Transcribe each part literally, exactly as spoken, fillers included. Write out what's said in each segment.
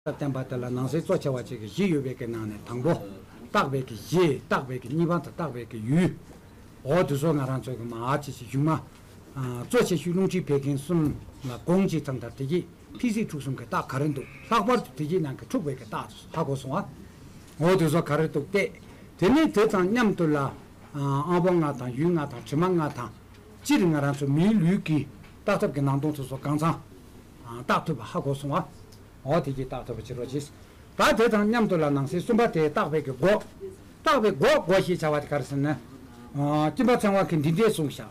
བསྟན་པ་དེ་ལ་ནང་གསེས་གཙོ་ཆེ་བ་ཅིག་གི་བཞི་ཡོད་པའི་གི་ནང་ནས་དང་པོ། བརྟག་པའི་གི་གཞི། བརྟག་པའི་གི་གཉིས་པ་དང་བརྟག་པའི་གི་ཡུལ། འོ་དེ་ཚོ་ང་རང་ཚོ་གི་མ་ཨ་ཅི་ཞིག་གཞུང་མ། གཙོ་ཆེ་ཤོས་རླུང་མཁྲིས་བད་ཀན་གསུམ་ལ་དགོངས་ཅི་ཙམ་ལྟར་དེ་གི་ཕི་ཟིག་འཁྲུག་གསུམ་གི་རྟགས་ག་རེ་འདུག་ལྷག་པར་དུ་དེ་གི་ནང་གི་འཁྲུག་པའི་གི་རྟགས་ཧ་གོ་སོང་ཨ། འོ་དེ་ཚོ་ག་རེ་འདུག་སྟེ། དེ་ནས་དེ་དང་མཉམ་དུ་ལ། ཨ་པོ་ལྔ་དང་ཡུལ་ལྔ་དང་དྲི་མ་ལྔ་དང་། སྤྱིར་ང་རང་ཚོ་མིའི་ལུས་ཀྱི་བརྟག་ཐབས་ཀྱི་ནང་དོན་དེ་ཚོ་གང་ཚང་། ཨ་བརྟག་ཐུབ་པ་ཧ་གོ་སོང་ཨ། འོ་དེ་གི་བརྟག་ཐུབ་པ་བྱེད་རོགས་གྱིས། ད་དེ་དང་མཉམ་དུ་ལ་ནང་གསེས་གསུམ་པ་དེ་བརྟག་པའི་གི་སྒོ། བརྟག་པའི་སྒོ་སྒོ་ཞེས་བྱ་བ་དེ་ག་རེ་ཟེར་ན། ཨ་སྐྱེས་པ་ཚེ་དབང་གིས་འདི་འདྲས་གསུངས་ཤག་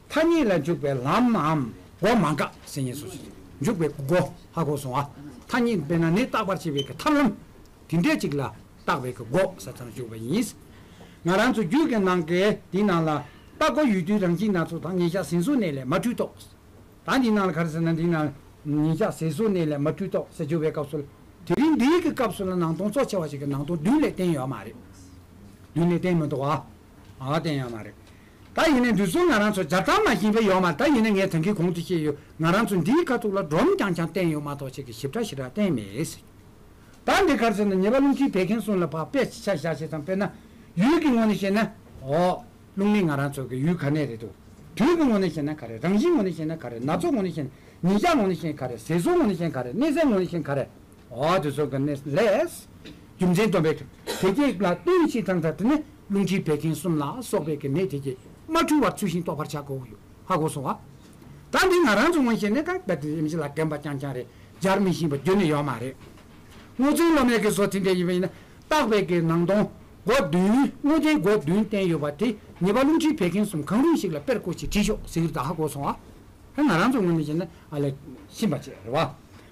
མཐའ་གཉིས་ལ་འཇུག་པའི་ལམ་མམ་སྒོ་མ་འགགས་ཟེར་ཉན་སོ་ཞིག་འཇུག་པའི་སྒོ་ཧ་གོ་སོང་ཨ། མཐའ་གཉིས་དཔེར་ན་ནི་བརྟག་པར་བྱེད་པའི་གི་ཐབས་ལམ། དེ་འདྲས་ཅིག་ལ་བརྟག་པའི་གི་སྒོ་ས་ཚང་འཇུག་པ་ཡིན། ང་རང་ཚོ་རྒྱུད་ཀྱི་ནང་གི་འདི་ནང་ལ་བརྟག་སྒོ་ཡོད་དུས་རང་བཞིན་སྣ་ཚོགས་དང་ཉིན་ཞག་ཟིན་སོགས་གནས་ལས་མ་འཁྲུལ་རྟོགས། ད་འདི་ནང་ལ་ག་རེ་ཟེར་ན་འདི་ནང་ཉིན་ཞག་ཟིན་སོགས་གནས་ལས་མ་འཁྲུལ་རྟོགས་ཟེར་འཇུག་པའི་སྐབས་སུ་ལ་དེ་རིང་འདིའི་གི་སྐབས་སུ་ལ་ནང་དོན་གཙོ་ཆེ་བ་ཞིག་གི་ནང་དོན་མདུན་ལས་བསྟན་ཡོད་མ་རེད། མདུན་ལས་བསྟན་མི་འདུག་ཨ། ཨ་བསྟན་ཡོད་མ་རེད། ད་ཡིན་ནའི་འདི་ཚོ་ང་རང་ཚོ་སྦྱར་སྟངས་མ་ཤེས་པས་ཡོད་མ་རེད། ད་ཡིན་ན་ངས་ད་གིན་གོང་དུ་བཤད་ཡོད། ང་རང་ཚོ་འདིའི་ཁ་ཐུག་ལ་སྒྲོམ་རྐྱང་རྐྱང་བསྟན་ཡོད་མ་གཏོགས་ཅིག་གི་ཞིབ་ཕྲ་ཞིབ་ཕྲ་བསྟན་མེད། ད་འདི་ག་རེ་ཟེར་ན་ཉེས་པ་རླུང་མཁྲིས་བད་ཀན་གསུམ་ལ་ཕར་དཔེ་ཆ་བཞག་བྱས་ཙང་དཔེར་ན། ཡུལ་གྱི་ངོས་ནས་བཤད་ན། འོ། རླུང་ནི་ང་རང་ཚོ་གི་ཡུལ་ག་ནས་རེད་འདུག་དུས་ཀྱི་ངོས་ནས་བཤད་ན་ག་རེ། རང་བཞིན་ངོས་ནས་བཤད་ན་ག་རེ། སྣ་ཚོགས་ངོས་ནས་བཤད་ན། ཉིན་ཞག་ངོས་ནས་བཤད་ན་ག་རེ། ཟས་གསོག་ངོས་ནས་བཤད་ན་ག་རེ། གནས་ཚད་ངོས་ནས་བཤད་ན་ག་རེ། འོ་དེ་ཚོ་གི་གནས་ལས། རྒྱུ་མཚན་སྟོན་པའི་དེ་རྒྱས་ལ་བསྟུན་ཞིང་དང་ད་དེ་ནི་རླུང་མཁྲིས་བད་ཀན་གསུམ་ལ་སོགས་པའི་གི་ནད་དེ་རྒྱས་མ་འཁྲུལ་བར་ཚུལ་བཞིན་རྟོགས་པར་བྱ་དགོས་ཡོད། ཧ་གོ་སོང་ཨ། ད་འདི་ང་རང་ཚོ་ངོས་བཤད་ན་ད་རྦད་དེ་ཡིན་གཅིག་ལ་རྒན་པ་རྐྱང་རྐྱང་རེད། སྦྱར་མི་ཤེས་པ་རྒྱུན་ནས་ཡོད་མ་རེད། སྔོ་ཚོན་སློབ་གཉེར་གྱི་བཟོ་དེ་འདྲ་ཡིན་པ་ཡིན་ན་བརྟག་པའི་གི་ནང་དོན་སྒོ་བདུན། སྔོ་ཚོན་སྒོ་བདུན་བསྟན་ཡོད་པ་དེ་ཉེས་པ་རླུང་མཁྲིས་བད་ཀན་གསུམ་གང་རུང་ཞིག་ལ་དཔེར་བཀོད་ཅིག་བྲིས་ཤོག་ཟེར་གྱི་རེད། ད་ཧ་གོ་སོང་ཨ། ད་ང་རང་ཚོ་ངོས་ནས་བཤད་ན་ཨ་ལས་ཤེས་པ་བྱས་རེད་བ།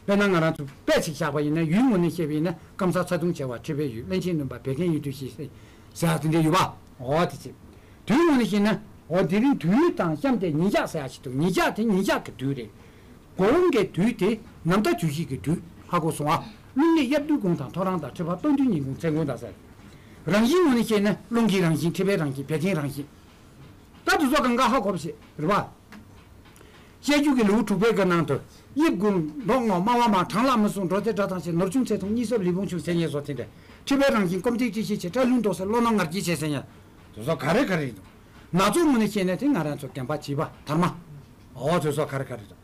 དཔེར་ན་ང་རང་ཚོ་དཔེ་ཅིག་བཞག་པ་ཡིན་ན་ཡུལ་ངོས་ནས་བཤད་པ་ཡིན་ན་སྐམ་ས་ཚ་གདུང་ཆེ་བ་མཁྲིས་པའི་ཡུལ། རླན་ཆེན་སྣུམ་པ་བད་ཀན་ཡུལ་དུ་ཞེས་ཟེར་ཡག་དེ་འདྲ་ཡོད་པ། འོ་དེ་ཅིག་དུས་ངོས་ནས་བཤད་ན་འོ་དེ་རིང་དུས་དང་གཤམ་དེ་ཉིན་ཞག་ཟེར་ཡག་ཞིག་འདུག་ཉིན་ཞག་དེ་ཉིན་ཞག་གི་དུས་རེད། དགོང་གི་དུས་དེ་ནམ་ཟླ་དུས་བཞི་གི་དུས། ཧ་གོ་སོང་ཨ། རླུང་ནི་དབྱར་དུས་དགུན་དང་ཐོ་རངས་དང་། ཁྲི་ཕག་སྟོན་དུས་ཉིན་གུང་མཚན་གུང་དང་ཟེར། རང་བཞིན་ངོས་ནས་བཤད་ན་རླུང་གི་རང་བཞིན། མཁྲིས་པའི་རང་བཞིན། བད་ཀན་རང་བཞིན། ད་དེ་ཚོ་གང་ག་ཧ་གོ་བ་ཞིག་རེད་པ། བཤད་རྒྱུད་ཀྱི་ལེའུ་དྲུག་པའི་གི་ནང་དུ། དབྱིབས་དགུ་མདོག་སྔོ་དམར་བ་དམར། གྲང་ལ་མི་སྲུང་འགྲོ་དེ་དགྲ་དང་ཕྱད། ནོར་ཆུང་ཚེ་ཐུང་གཉིད་སྲབ་ལུས་ཕུང་ཆུང་ཟེར་ཉན་བཟོ་དེ་འདྲ། མཁྲིས་པའི་རང་བཞིན་སྐོམ་ཐིག་སྐྲི་ཤད་ཆེ། སྐྲ་ལུས་མདོག་སེར་བློ་སྣ་ངར་སྐྱེད་ཆེ་ཟེར་ཉན། དེ་ཚོ་ག་རེ་ག་རེ་ཡིན་འདུག་སྣ་ཚོགས་ངོས་ནས་བཤད་ན་དེ་ང་རང་ཚོ་རྒན་པ་བྱིས་པ་དར་མ། འོ་དེ་ཚོ་ག་རེ་ག་རེ་འདུག་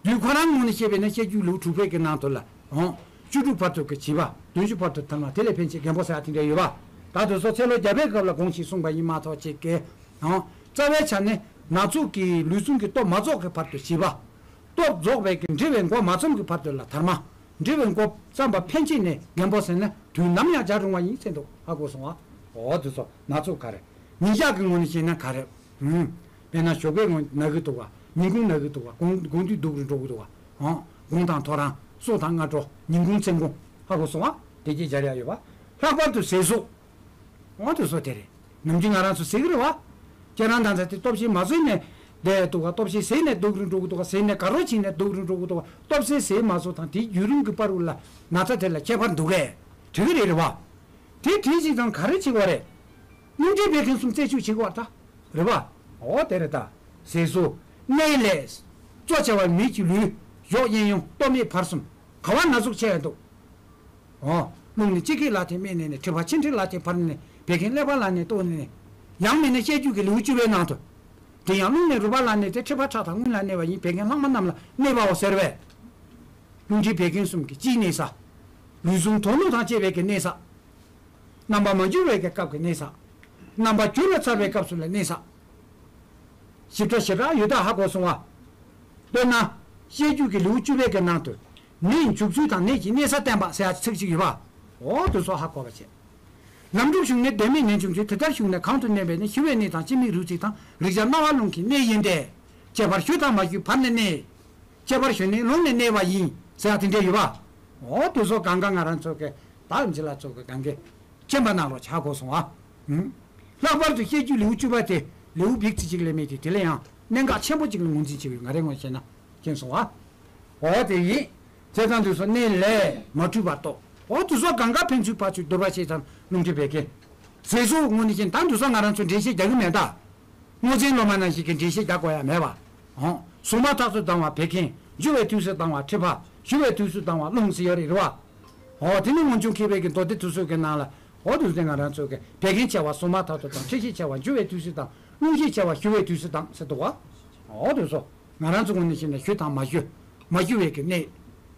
དུས་ཁོ་རང་ངོས་ནས་བཤད་པས་ན་བཤད་རྒྱུད་ལེའུ་དྲུག་པའི་གི་ནང་དུ་ལ། འོ། བཅུ་དྲུག་བར་དུ་གི་བྱིས་པ། བདུན་ཅུ་བར་དུ་དར་མ། དེ་ལས་ཕན་ཆད་རྒན་པོ་ཟེར་ཡག་དེ་འདྲ་ཡོད་པ། ད་དེ་ཚོ་ཚེ་ལོ་བརྒྱ་པའི་སྐབས་ལ་དགོངས་ཤིག་གསུངས་པ་ཡིན་མ་གཏོགས་ཅིག་གི། འོ། རྩ་བའི་ཆ་ནས་སྣ་ཚོགས་ཀྱི་ལུས་ཟུངས་ཀྱི་སྟོབས་མ་རྫོགས་ཀྱི་བར་དུ་བྱིས་པ། སྟོབས་རྫོགས་པའི་གི་འབྲི་བའི་མགོ་མ་བརྩམས་ཀྱི་བར་དུ་ལ་དར་མ། འབྲི་བའི་མགོ་བརྩམས་པ་ཕན་ཆད་ནས་རྒན་པོ་ཟེར་ན་དུས་ནམ་ཡང་བྱ་རུང་བ་ཡིན་ཟེར་འདུག་ཧ་གོ་སོང་ཨ། འོ་དེ་ཚོ་སྣ་ཚོགས་ག་རེ། ཉིན་ཞག་གི་ངོས་ནས་བཤད་ན་ག་རེ། ཨུམ། དཔེར་ན་ཞོགས་པའི་ངོས་ན་གི་འདུག་ག་ཉིན་གུང་ན་གི་འདུག་ག་དགོང་དགོང་དུས་སྡུག་རུ་འགྲོ་གི་འདུག་ག་འོ། དགོང་དང་ཐོ་རངས་སྲོ་དང་སྔ་དྲོ་ཉིན་གུང་མཚན་གུང་ཧ་གོ་སོང་ཨ། དེ་གྱད་སྦྱར་ཡག་ཡོད་པ། ལྷག་པར་དུ་ཟས་གསོག་འོ་དེ་ཚོ་དེ་རེད། ནམ་རྒྱུན་ང་རང་ཚོ་ཟེར་གི་རེད་བ། ཁྱེད་རང་དང་ཚ་དེ་སྟོབས་ཤེད་མ་ཟོས་ནས་བསྡད་འདུག་ག་སྟོབས་ཤེད་ཟས་ནས་སྡུག་རུ་འགྲོ་གི་འདུག་ག་ཟས་ནས་དགའ་རོགས་བྱས་ནས་སྡུག་རུ་འགྲོ་གི་འདུག་ག་སྟོབས་ཟས་ཟས་མ་ཟོས་དང་དེའི་བརྒྱུད་རིམ་གྱི་བར་དུ་ལ་ན་ཚ་དེ་ལ་ཁྱད་པར་འདུག་གས། དྲི་གི་རེད་རེད་བ། དེ་དྲིས་ཅིག་དང་ག་རེ་བྱེད་དགོས་རེད། རླུང་མཁྲིས་བད་ཀན་གསུམ་རྩད་གཅོད་བྱེད་དགོས་པ་ད། རེད་བ། འོ་དེ་རེད་ད། ཟས་གསོག་གནས་ལས། གཙོ་ཆེ་བ་མིའི་ལུས། གཞོགས་གཡས་གཡོན་སྟོད་སྨད་བར་གསུམ། ག་བ་ན་ཟུག་ཆེ་ཡང་འདུག་འོ། རླུང་ནི་དཔྱི་རྐེད་ལ་ཐེ་སྨད་ནས་ནི། མཁྲིས་པ་མཆིན་མཁྲིས་ལ་ཐེ་བར་ནས་ནི། བད་ཀན་ཀླད་པ་ལ་ནི་ལྟོ་ནས་ནི། ཡང་མིན་ན་བཤད་རྒྱུད་ཀྱི་ལེའུ་བཅུ་པའི་ནང་དུ། དེ་ཡང་རླུང་ནི་རུས་པ་ལ་གནས་ཏེ། མཁྲིས་པ་ཁྲག་དང་རྔུལ་ལ་གནས་པ་ཡིན། བད་ཀན་ལྷག་མ་རྣམས་ལ་གནས་པའོ་ཟེར་བས། རླུང་མཁྲིས་བད་ཀན་གསུམ་གྱི་སྤྱིའི་གནས་ས། ལུས་ཟུངས་དོན་རླུང་དང་བཅས་པའི་གི་གནས་ས། རྣམ་པ་མ་འགྱུར་བའི་གི་སྐབས་ཀྱི་གནས་ས། རྣམ་པ་འགྱུར་བ་ཚར་བའི་སྐབས་སུ་ལ་གནས་ས། ཞིབ་ཕྲ་ཞེ་དྲག་ཡོད་ད་ཧ་གོ་སོང་བ། དཔེར་ན། བཤད་རྒྱུད་ཀྱི་ལེའུ་བཅུ་པའི་གི་ནང་དུ། ནད་འཇུག་ཚུལ་དང་ནད་ཀྱི་གནས་ས་བསྟན་པ་ཟེར་ཡག་ཚིག་ཅིག་ཡོད་པ། འོ་དེ་ཚོ་ཧ་གོ་བ་བྱས། ལམ་འགྲོ་ཞུགས་ནས་བདེན་མེད་ནད་འབྱུང་ཚུལ། དེ་ལྟར་ཞུགས་ནས་གང་དུ་གནས་པའི་ནད། ཞུ་བའི་གནས་དང་སྤྱི་མིག་རུས་ཚིགས་དང་། རེག་བྱ་རྣ་བ་རླུང་གི་གནས་ཡིན་ཏེ། ཁྱད་པར་ཞུ་དང་མ་ཞུའི་བར་ནས་གནས། ཁྱད་པར་ཞུ་ནས་ལུང་ནས་གནས་པ་ཡིན་ཟེར་ཡག་དེ་འདྲ་ཡོད་པ། འོ་དེ་ཚོ་གང་ག་ང་རང་ཚོ་གི་ད་ལམ་ཅི་ལ་ཚོ་གི་གང་གི་མཁྱེན་པ་གནང་རོགས་བྱ་དགོས་སོང་ཨ། ཨུམ། ལྷག་པར་དུ་བཤད་རྒྱུད་ལེའུ་བཅུ་པ་དེ་ལེའུ་བིག་ཙི་ཅིག་ལས་མེད་དེ། དེ་ལས་ཡང་གནད་འགག་ཆེན་པོ་ཅིག་ལ་ངོས་འཛིན་བྱེད་ཀྱི་ཡོད། ང་རའི་ངོས་བཤད་ན་མཁྱེན་སོང་ཨ། འོ་དེ་ཡིན། བྱས་ཙང་དུས་སུ་གནས་ལས་མ་འཁྲུལ་བར་རྟོགས། འོ་དུས་སུ་གང་ག་ཕན་ཚུན་ཕར་ཚུར་བསྡུར་བ་བྱས་ཙང་རླུང་མཁྲིས་བད་ཀན། ཟས་གསོག་ངོས་ནས་བཤད་ད་དུས་སུ་ང་རང་ཚོ་འགྲེལ་བཤད་རྒྱག་གི་མེད་ད། སྔོ་ཚན་སློབ་མ་ནང་བཞིན་གྱི་འགྲེལ་བཤད་རྒྱག་དགོས་ཡ་མེད་པ། འོ། གཟུངས་མ་ཐག་ཏུ་བསྡམས་པ་བད་ཀན། འཇུ་བའི་དུས་སུ་བསྡམས་པ་མཁྲིས་པ། ཞུ་བའི་དུས་སུ་བསྡམས་པ་རླུང་ཟེར་ཡོད་རེད་རེད་བ། འོ་དེ་ནི་སྔོན་བྱུང་མཁས་པའི་གི་མདོ་སྡེ་དེ་ཚོའི་གི་ནང་ལ། འོ་དེ་ཚོ་ང་རང་ཚོའི་གི་བད་ཀན་བྱ་བ་གཟུགས་མ་ཐག་ཏུ་དང་། མཁྲིས་ཤིང་བྱ་བ་འཇུ་བའི་དུས་སུ་དང་། རླུང་ཤིང་བྱ་བ་ཞུ་བའི་དུས་སུ་དང་ཟེར་འདུག་བ། འོ་དེ་ཚོ་ང་རང་ཚོ་ངོས་ནས་བཤད་ན་ཞུ་དང་མ་ཞུ། མ་ཞུ་བའི་གི་གནས།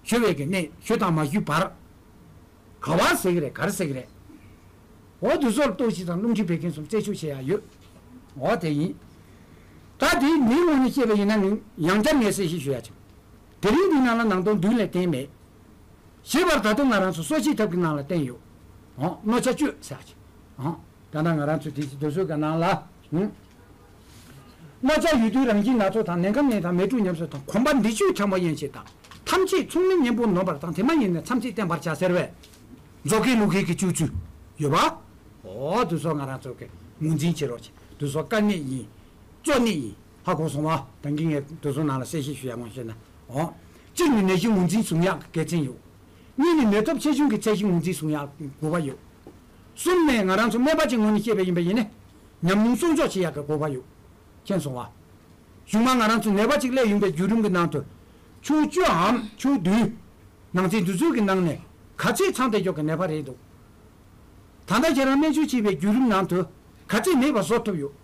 ཞུ་བའི་གི་གནས། ཞུ་དང་མ་ཞུ་བར། ག་བ་ཟེར་གི་རེད། ག་རེ་ཟེར་གི་རེད། འོ་དེ་ཚོ་ལ་ལྟོས་ཤིག་དང་། རླུང་མཁྲིས་བད་ཀན་གསུམ་རྩད་གཅོད་བྱེད་ཡ་ཡོད། འོ་དེ་ཡིན། ད་དེ་མིའི་ངོས་ནས་བཤད་པ་ཡིན་ན་ནི་ཡང་བསྐྱར་ངས་གསལ་བཤད་ཞུ་ཡ་བྱུང་། དེ་རིང་འདི་ནང་ལ་ནང་དོན་མདུན་ལས་བསྟན་མེད། ཞེས་པར་ད་དུང་ང་རང་ཚོ་གསོ་བྱེད་ཐབས་ཀྱི་ནང་ལ་བསྟན་ཡོད། འོ་གནོད་བྱ་གཅོད་ཟེར་ཡ་ཅིག་འོ་ད་ལྟ་ང་རང་ཚོ་དེ་ཚོ་དེ་ཚོའི་གི་ནང་ལ། ཨུ། གནོད་བྱ་ཡོད་དུས་རང་བཞིན་ན་ཚོགས་དང་། ནད་ཁམས་ནད་དང་མེ་དྲུག་ཉམས་གསོ་དང་། གོམས་པ་འདི་བཅུས་ཕྲ་མོ་ཡན་ཆད་དང་། ཐམས་ཅད་མཚུངས་མེད་གཉེན་པོར་ནོན་པར་དང་། དེ་མ་ཡིན་ན་མཚམས་ཚད་བསྟེན་པར་བྱ་ཟེར་བས། མཛོ་སྐད་ལུག་སྐད་ཀྱི་སྤྱོད་ཚུལ་ཡོད་པ། འོ་དེ་ཚོ་ང་རང་ཚོ་གི་ངོས་འཛིན་བྱེད་རོགས་བྱེད། དེ་ཚོ་དཀའ་གནད་ཡིན། གཙོ་གནད་ཡིན། ཧ་གོ་སོང་བ། ད་གིན་ངས་དེ་ཚོ་ནང་ལ་གསལ་བཤད་ཞུ་ཡ་མང་ཤོས་ན། འོ། གཅིག་ནི་ནད་གཞི་ངོས་འཛིན་བཟུང་ཡག་གི་དགེ་མཚན་ཡོད། གཉིས་ནི་ནད་སྟོབས་ཆེ་ཆུང་གི་ཚད་གཞི་ངོས་འཛིན་བཟུང་ཡག་གི་དགོས་པ་ཡོད། གསུམ་ནས་ང་རང་ཚོ་སྨན་པ་ཅིག་ངོས་ནས་བཤད་པ་ཡིན་པ་ཡིན་ན། ཉམས་མྱོང་སྲུང་སྐྱོབ་བྱེད་ཡག་གི་དགོས་པ་ཡོད། མཁྱེན་སོང་བ། གཞུག་མ་ང་རང་ཚོ་ནད་པ་ཅིག་སླེབས་ཡོང་པའི་བརྒྱུད་རིམ་གྱི་ནང་དུ། ཕྱོགས་བཅུའམ་ཕྱོགས་བདུན། ནང་ཚན་འདི་ཚོའི་གི་ནང་ནས་ག་ཚད་ཚང་བསྡད་ཀྱོག་གི་ནད་པ་རེད་འདུག་ད་ལྟ་ཁྱེད་རང་སྨན་བཅོས་བྱེད་པའི་བརྒྱུད་རིམ་ནང་དུ་ག་ཚད་མེད་པ་བཟོ་ཐུབ་ཡོད།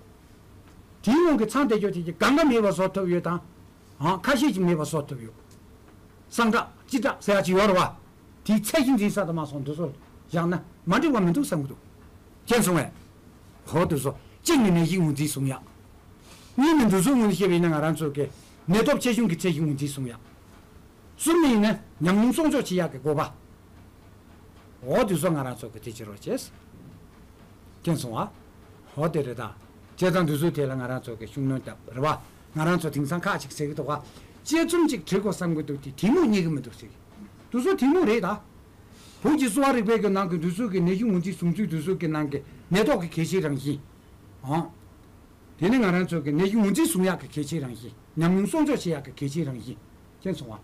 དེའི་ནང་གི་ཚང་བསྡད་ཀྱོག་དེ་གི་གང་ག་མེད་པ་བཟོ་ཐུབ་ཡོད་དང་། ཨང་། ཁ་ཤས་ཀྱིས་མེད་པ་བཟོ་ཐུབ་ཡོད། སངས་དྲག་སྤྱི་དྲག་ཟེར་ཡ་ཅིག་ཡོད་རེད་བ། དེའི་ཚད་གཞི་འཛིན་ས་དུ་མ་སོང་། འདི་ཚོ་བཞག་ན་མ་འགྲིག་པ་མི་འདུག་བསམ་གི་འདུག་མཁྱེན་སོང་ངས། ཧོ་འདི་ཚོ་གཅིག་ནི་ནད་གཞི་ངོས་འཛིན་བཟུང་ཡག་གཉིས་ནི་འདི་ཚོའི་ངོས་ནས་བཤད་པ་ཡིན་ན་ང་རང་ཚོ་གི་ནད་སྟོབས་ཆེ་ཆུང་གི་ཚད་གཞི་ངོས་འཛིན་བཟུང་ཡག་གསུམ་ནི་ཡིན་ན་ཉམས་མྱོང་སྲུང་སྐྱོབ་བྱེད་ཡག་གི་དགོས་པ། འོ་དེ་ཚོ་ང་རང་ཚོ་གི་དེ་བྱེད་རོགས་བྱེད། མཁྱེན་སོང་ཨ། འོ་དེ་རེད་ད། བྱས་ཙང་དེ་ཚོའི་ཐད་ལ་ང་རང་ཚོ་གི་ཤུགས་སྣོན་བཏབ་རེད་བ། ང་རང་ཚོ་དེང་སང་ཁག་ཅིག་ཟེར་གི་འདུག་ག་དཔྱད་རྩོམ་ཅིག་བྲིས་དགོས་བསམ་གི་འདུག་དེ་དེ་མོ་རྙེད་གི་མི་འདུག་ཟེར་གི། དེ་ཚོ་དེ་མོ་རེད་ད། བོད་ཀྱི་གསོ་བ་རིག་པའི་གི་ནང་གི་དེ་ཚོ་གི་ནད་གཞི་ངོས་འཛིན་བཟུང་ཚུལ། དེ་ཚོ་གི་ནང་གི་ནད་ཐོག་གི་གལ་ཆེའི་རང་བཞིན། ཨང་། དེ་ནི་ང་རང་ཚོ་གི་ནད་གཞི་ངོས་འཛིན་བཟུང་ཡག་གི་གལ་ཆེའི་རང་བཞིན། ཉམས་མྱོང་སྲུང་སྐྱོབ་བྱེད་ཡག་གི་གལ་ཆེའི་རང་བཞིན། མཁྱེན་སོང་ཨ།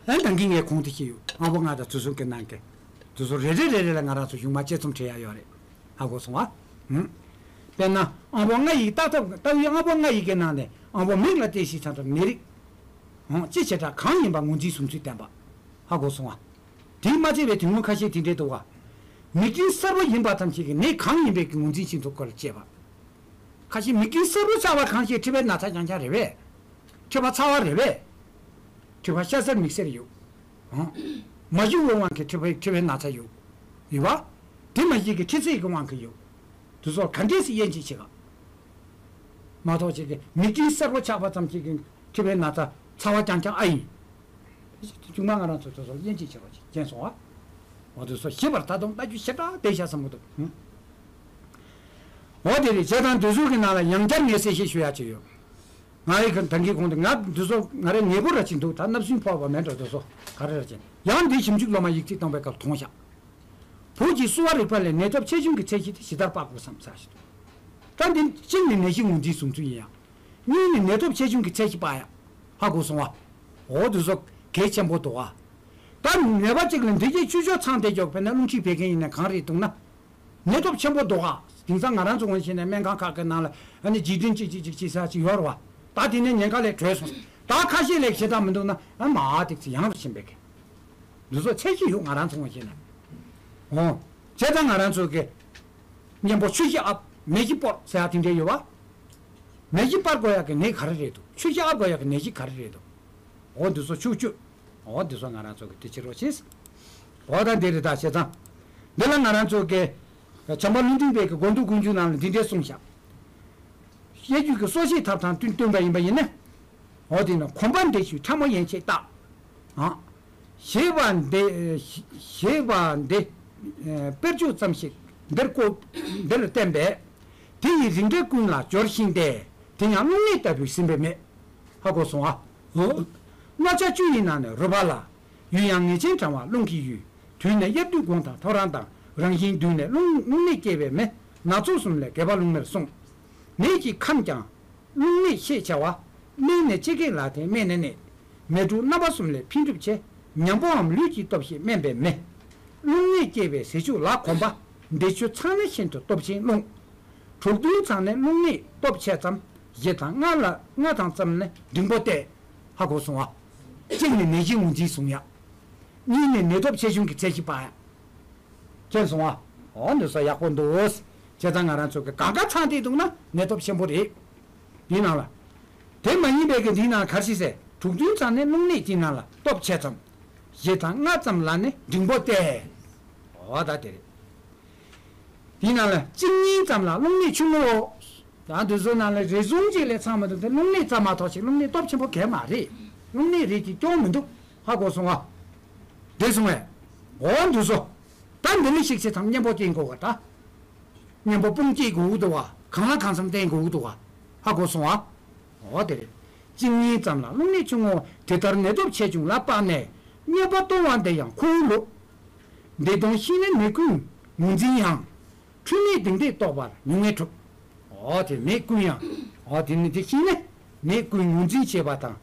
ཨ་ནི་ད་གིན་ངས་གོང་དུ་བཤད་ཡོད། ཨ་བོ་ལྔ་དང་དེ་ཚོ་གི་ནང་གི་དེ་ཚོ་རེ་རེ་རེ་རེ་ལ་ང་རང་ཚོ་གཞུག་མ་དཔྱད་རྩོམ་བྲིས་ཡ་ཡོད་རེད། ཧ་གོ་སོང་ཨ། ཧུམ། དཔེར་ན་ཨ་བོ་ལྔ་ཡི་ལྟ་ཐབས། ལྟ་བའི་ཨ་བོ་ལྔ་ཡི་གི་ནང་ནས་ཨ་བོ་མིག་ལ་བལྟས་ཤིང་ཚང་ཐབས་ནད་རིགས། ཧུམ། ཅི་བྱེ་བྲག་གང་ཡིན་པ་ངོས་འཛིན་བཟུང་ཚུལ་བསྟན་པ། ཧ་གོ་སོང་ཨ། དེས་མ་ཚད་པའི་དེ་སྔོན་ཁ་ཤས་དེ་འདྲའི་འདུག་ག་མིག་རྒྱན་གསལ་པོ་ཡིན་པ་ཙམ་ཞིག་གིས་ནད་གང་ཡིན་པའི་གི་ངོས་འཛིན་བྱེད་ཐུབ་སྐོར་ལ་བཤད་པ། ཁ་ཤས་མིག་རྒྱན་གསལ་པོ་ཆགས་པ་གང་ཞིག་མཁྲིས་པའི་ན་ཚ་རྐྱང་རྐྱང་རེད་པས། མཁྲིས་པ་ཚ་བ་རེད་པས། མཁྲིས་པ་ཤ་གསེར་མིག་གསེར་ཡོད། ཨང་། མ་ཞུ་བའི་དབང་གིས་མཁྲིས་པའི་མཁྲིས་པའི་ན་ཚ་ཡོད། ཡོད་པ། དེ་མ་གཞི་གི་མཁྲིས་ཚད་ཀྱི་དབང་གིས་ཡོད། དེ་ཚོར་ག་འདྲས་སེ་དབྱེ་འབྱེད་བྱེད་ག་མ་གཏོགས་ཅིག་གི་མིག་རྒྱན་གསལ་པོ་ཆགས་པ་ཙམ་ཞིག་གིས་མཁྲིས་པའི་ན་ཚ་ཚ་བ་རྐྱང་རྐྱང་ཨ་ཡིན། ཅུང་མ་ང་རང་ཚོ་དེ་ཚོ་དབྱེ་འབྱེད་བྱེད་རོགས་བྱེད། མཁྱེན་སོང་ཨ། འོ་དེ་ཚོ་ཞིབ་པར་ད་དུང་ལྟ་རྒྱུ་ཞེ་དྲག་བསྡད་ཤག་བསམ་གི་འདུག་འོ་དེ་རེད། བྱས་ཙང་དེ་ཚོའི་གི་ནང་ལ་ཡང་བསྐྱར་ངས་གསལ་བཤད་ཞུ་ཡག་ཅིག་ཡོད། ང་རེ་གི་ད་གིན་གོང་དུ་ང་དེ་ཚོ་ང་རེ་ཉེ་པོ་ར་ཅིག་འདུག་ད་བརྣབ་སེམས་ཕོག་པ་མེད་འགྲོ། དེ་ཚོ་ག་རེ་ར་ཅིག་ཡང་འདི་ཞིབ་འཇུག་སློབ་མ་ཡིག་ཚིག་བཏང་པའི་སྐབས་མཐོང་ཤག་བོད་ཀྱི་གསོ་བ་རིག་པ་ལས་ནད་སྟོབས་ཆེ་ཆུང་གི་ཚད་གཞི་དེ་ཇི་ལྟར་དཔག་དགོས་སམ་ཟེར་ཞིག་འདུག་ད་འདི་གཅིག་ནི་ནད་གཞི་ངོས་འཛིན་བཟུང་ཚུལ་ཡིན་ཡང་། གཉིས་ནི་ནད་སྟོབས་ཆེ་ཆུང་གི་ཚད་གཞི་དཔག་ཡག་ཧ་གོ་སོང་བ། འོ་དེ་ཚོ་གལ་ཆེན་པོ་འདུག་ཨ། ད་ནད་པ་གཅིག་ལ་འདི་གའི་བཅུད་ཆོག་ཚང་བསྡད་ཀྱོག་དཔེར་ན་རླུང་མཁྲིས་བད་ཀན་ཡིན་ན་གང་རེད་འདུག་ན། ནད་སྟོབས་ཆེན་པོ་འདུག་ཨ། དེང་སང་ང་རང་ཚོ་ངོས་བྱས་ན་སྨན་ཁང་ཁག་གི་ནང་ལ་ཨ་ནི་རྗེས་དྲན་གཅིག་གཅིག་གཅིག་གཅིག་ཟེར་གཅིག་ཡོད་རེད་བ། ད་དེ་ནས་ཉེན་ཁ་ལས་གྲོལ་སོང་། ད་ཁ་ཤས་ལས་ཞེ་དྲག་མི་འདུག་ན་ཨ་མ་ཨ་ཏིག་ཙི་ཡང་རུ་ཕྱིན་པའི་གི། འདི་ཚོ་ཚད་གཞི་ཡོད་ང་རང་ཚོ་ངོས་བྱས་ན། འོ། བྱས་ཙང་ང་རང་ཚོ་གི་གཉེན་པོ་ཆུ་བཞི་ཨབ་མེ་བཞི་སྤོར་ཟེར་ཡག་དེ་འདྲ་ཡོད་བ། མེ་བཞི་སྤར་དགོས་ཡག་གི་ནད་ག་རེ་རེད་འདུག་ཆུ་བཞི་ཨབ་དགོས་ཡག་གི་ནད་གཞི་ག་རེ་རེད་འདུག་འོ་འདི་ཚོ་ཕྱོགས་བཅུ། འོ་འདི་ཚོ་ང་རང་ཚོ་གི་དེ་བྱེད་རོགས་བྱེད། འོ་ད་འདི་རེད་ད། བྱས་ཙང་། འདི་ལ་ང་རང་ཚོ་གི་བྱམས་པ་ལུང་སྟོན་པའི་གི་དགོངས་འདུག་ཀུན་འབྱུང་ནང་ལ་འདི་འདྲས་གསུངས་ཤག་བཤད་རྒྱུད་ཀྱི་གསོ་བྱེད་ཐབས་དང་བསྟུན་བསྟུན་པ་ཡིན་པ་ཡིན་ན། འོ་དེ་ནི་གོམས་པ་འདི་བཅུས་ཕྲ་མོ་ཡན་ཆད་བརྟག་ཨང་། ཞེས་པ་འདི། ཞེས་པ་འདི། དཔེར་བརྗོད་ཙམ་ཞིག་འདིར་བཀོད། འདིར་བསྟན་པས། དེ་ཡི་རིགས་འགྲེ་ཀུན་ལ་སྦྱོར་ཞིང་སྟེ། དེ་ཡང་རླུང་ནད་ལྟ་བུས་ཟིན་པའི་མེ། ཧ་གོ་སོང་ཨ། ཨོ། གནོད་བྱ་བཅུ་ཡི་ནང་ནས་རུས་པ་ལ། ཡུལ་ཡང་ངེས་ཅན་གྲང་བ་རླུང་གི་ཡུལ། དུས་ནས་དབྱར་དུས་དགོང་དང་ཐོ་རངས་དང་། རང་བཞིན་དུས་ནས་རླུང་རླུང་ནད་སྐྱེ་བའི་མེ། ན་ཚོད་གསུམ་ལས་རྒས་པ་རླུང་མེར་སོང་། ནད་ཀྱི་ཁམས་ཀྱང་རླུང་ནད་ཤས་ཆེ་བ། སྨན་ནི་ལྕེ་སྐད་ལ་བརྟེན་སྨན་ནི་ནད། མེ་དྲུག་རྣམ་པ་གསུམ་ལས་འཕེལ་འགྲིབ་ཆེ། ཉམ་པོའམ་ལུས་ཀྱི་སྟོབས་ཤིག་དམན་པའི་མེ། རླུང་ནད་སྐྱེ་བའི་ཟས་བཅུད་ལ་གོམས་པ། འདི་ཆོས་ཚང་ནི་ཤིན་ཏུ་སྟོབས་ཆེན་རླུང་། དྲུག་བདུན་ཚང་ནི་རླུང་ནད་སྟོབས་ཆེ་ཙམ། བཞི་དང་ལྔ་ལ་ལྔ་དང་ཙམ་ནི་འབྲིང་པོ་སྟེ། ཧ་གོ་སོང་ཨ། གཅིག་ནི་ནད་གཞི་ངོས་འཛིན་བཟུང་ཡག་གཉིས་ནས་ནད་སྟོབས་ཆེ་ཆུང་གི་ཚད་གཞི་པ། མཁྱེན་སོང་ཨ། འོ་འདི་ཚོ་ཡག་པོ་འདུག་བྱས་ཙང་ང་རང་ཚོ་གི་གང་ག་ཚང་བསྡད་འདུག་ན་ནད་སྟོབས་ཆེན་པོ་རེད། དེའི་ནང་ལ། དེ་མ་ཡིན་པའི་གི་འདིའི་ནང་གར་ཞིག་ཟེར་དྲུག་བདུན་ཙམ་ནས་རླུང་ནད་ཀྱི་ནང་ལ་སྟོབས་ཆེ་ཙམ། བཞི་དང་ལྔ་ཙམ་ལ་ནི་འབྲིང་པོ་སྟེ། འོ་ད་དེ་རེད། དེའི་ནང་ལ་གཅིག་གཉིས་ཙམ་ལ་རླུང་ནད་ཆུང་ངུའོ། ད་འདི་ཚོ་ནང་ལ་རེ་ཟུང་གཅིག་ལས་ཚང་མ་འདུག་སྟེ་རླུང་ནད་ཙམ་མ་གཏོགས་ཤིག་རླུང་ནད་སྟོབས་ཆེན་པོ་གང་ཡང་མ་རེད། རླུང་ནད་རིགས་ཀྱི་སྐྱོན་མི་འདུག་ཧ་གོ་སོང་ཨ། འདི་སོང་བས། འོ་འདི་ཚོ། ད་འདི་ནི་ཤིག་ཆེ་ཙམ་གཉེན་པོ་བསྟེན་དགོས་པ་ད། གཉེན་པོ་དཔུང་སྐྱེད་དགོས་འདུག་བ། གང་ལ་གང་འཚམ་བསྟེན་དགོས་འདུག་བ། ཧ་གོ་སོང་ཨ། འོ་དེ་རེད། གཅིག་གཉིས་ཙམ་ལ་རླུང་ནད་ཆུང་ངུ་དེ་ལྟར་ནད་སྟོབས་ཆེ་ཆུང་ལ་དཔག་ནས་རྙེད་པ་སྟོང་བ་འདི་ཡང་ཁོ་བོའི་ལུགས། འདི་དང་ཤིང་ནི་མི་ཀུན་ངོས་འཛིན་ཡང་། འཁྲུལ་མེད་གདེང་ལྡན་རྟོགས་པར་ཉུང་ངེས་འཁྲུལ། འོ་དེ་མི་ཀུན་ཡང་། འོ་དེ་ནི་དེ་ཤིང་ནི་མི་ཀུན་ངོས་འཛིན་བྱེད་པ་དང་།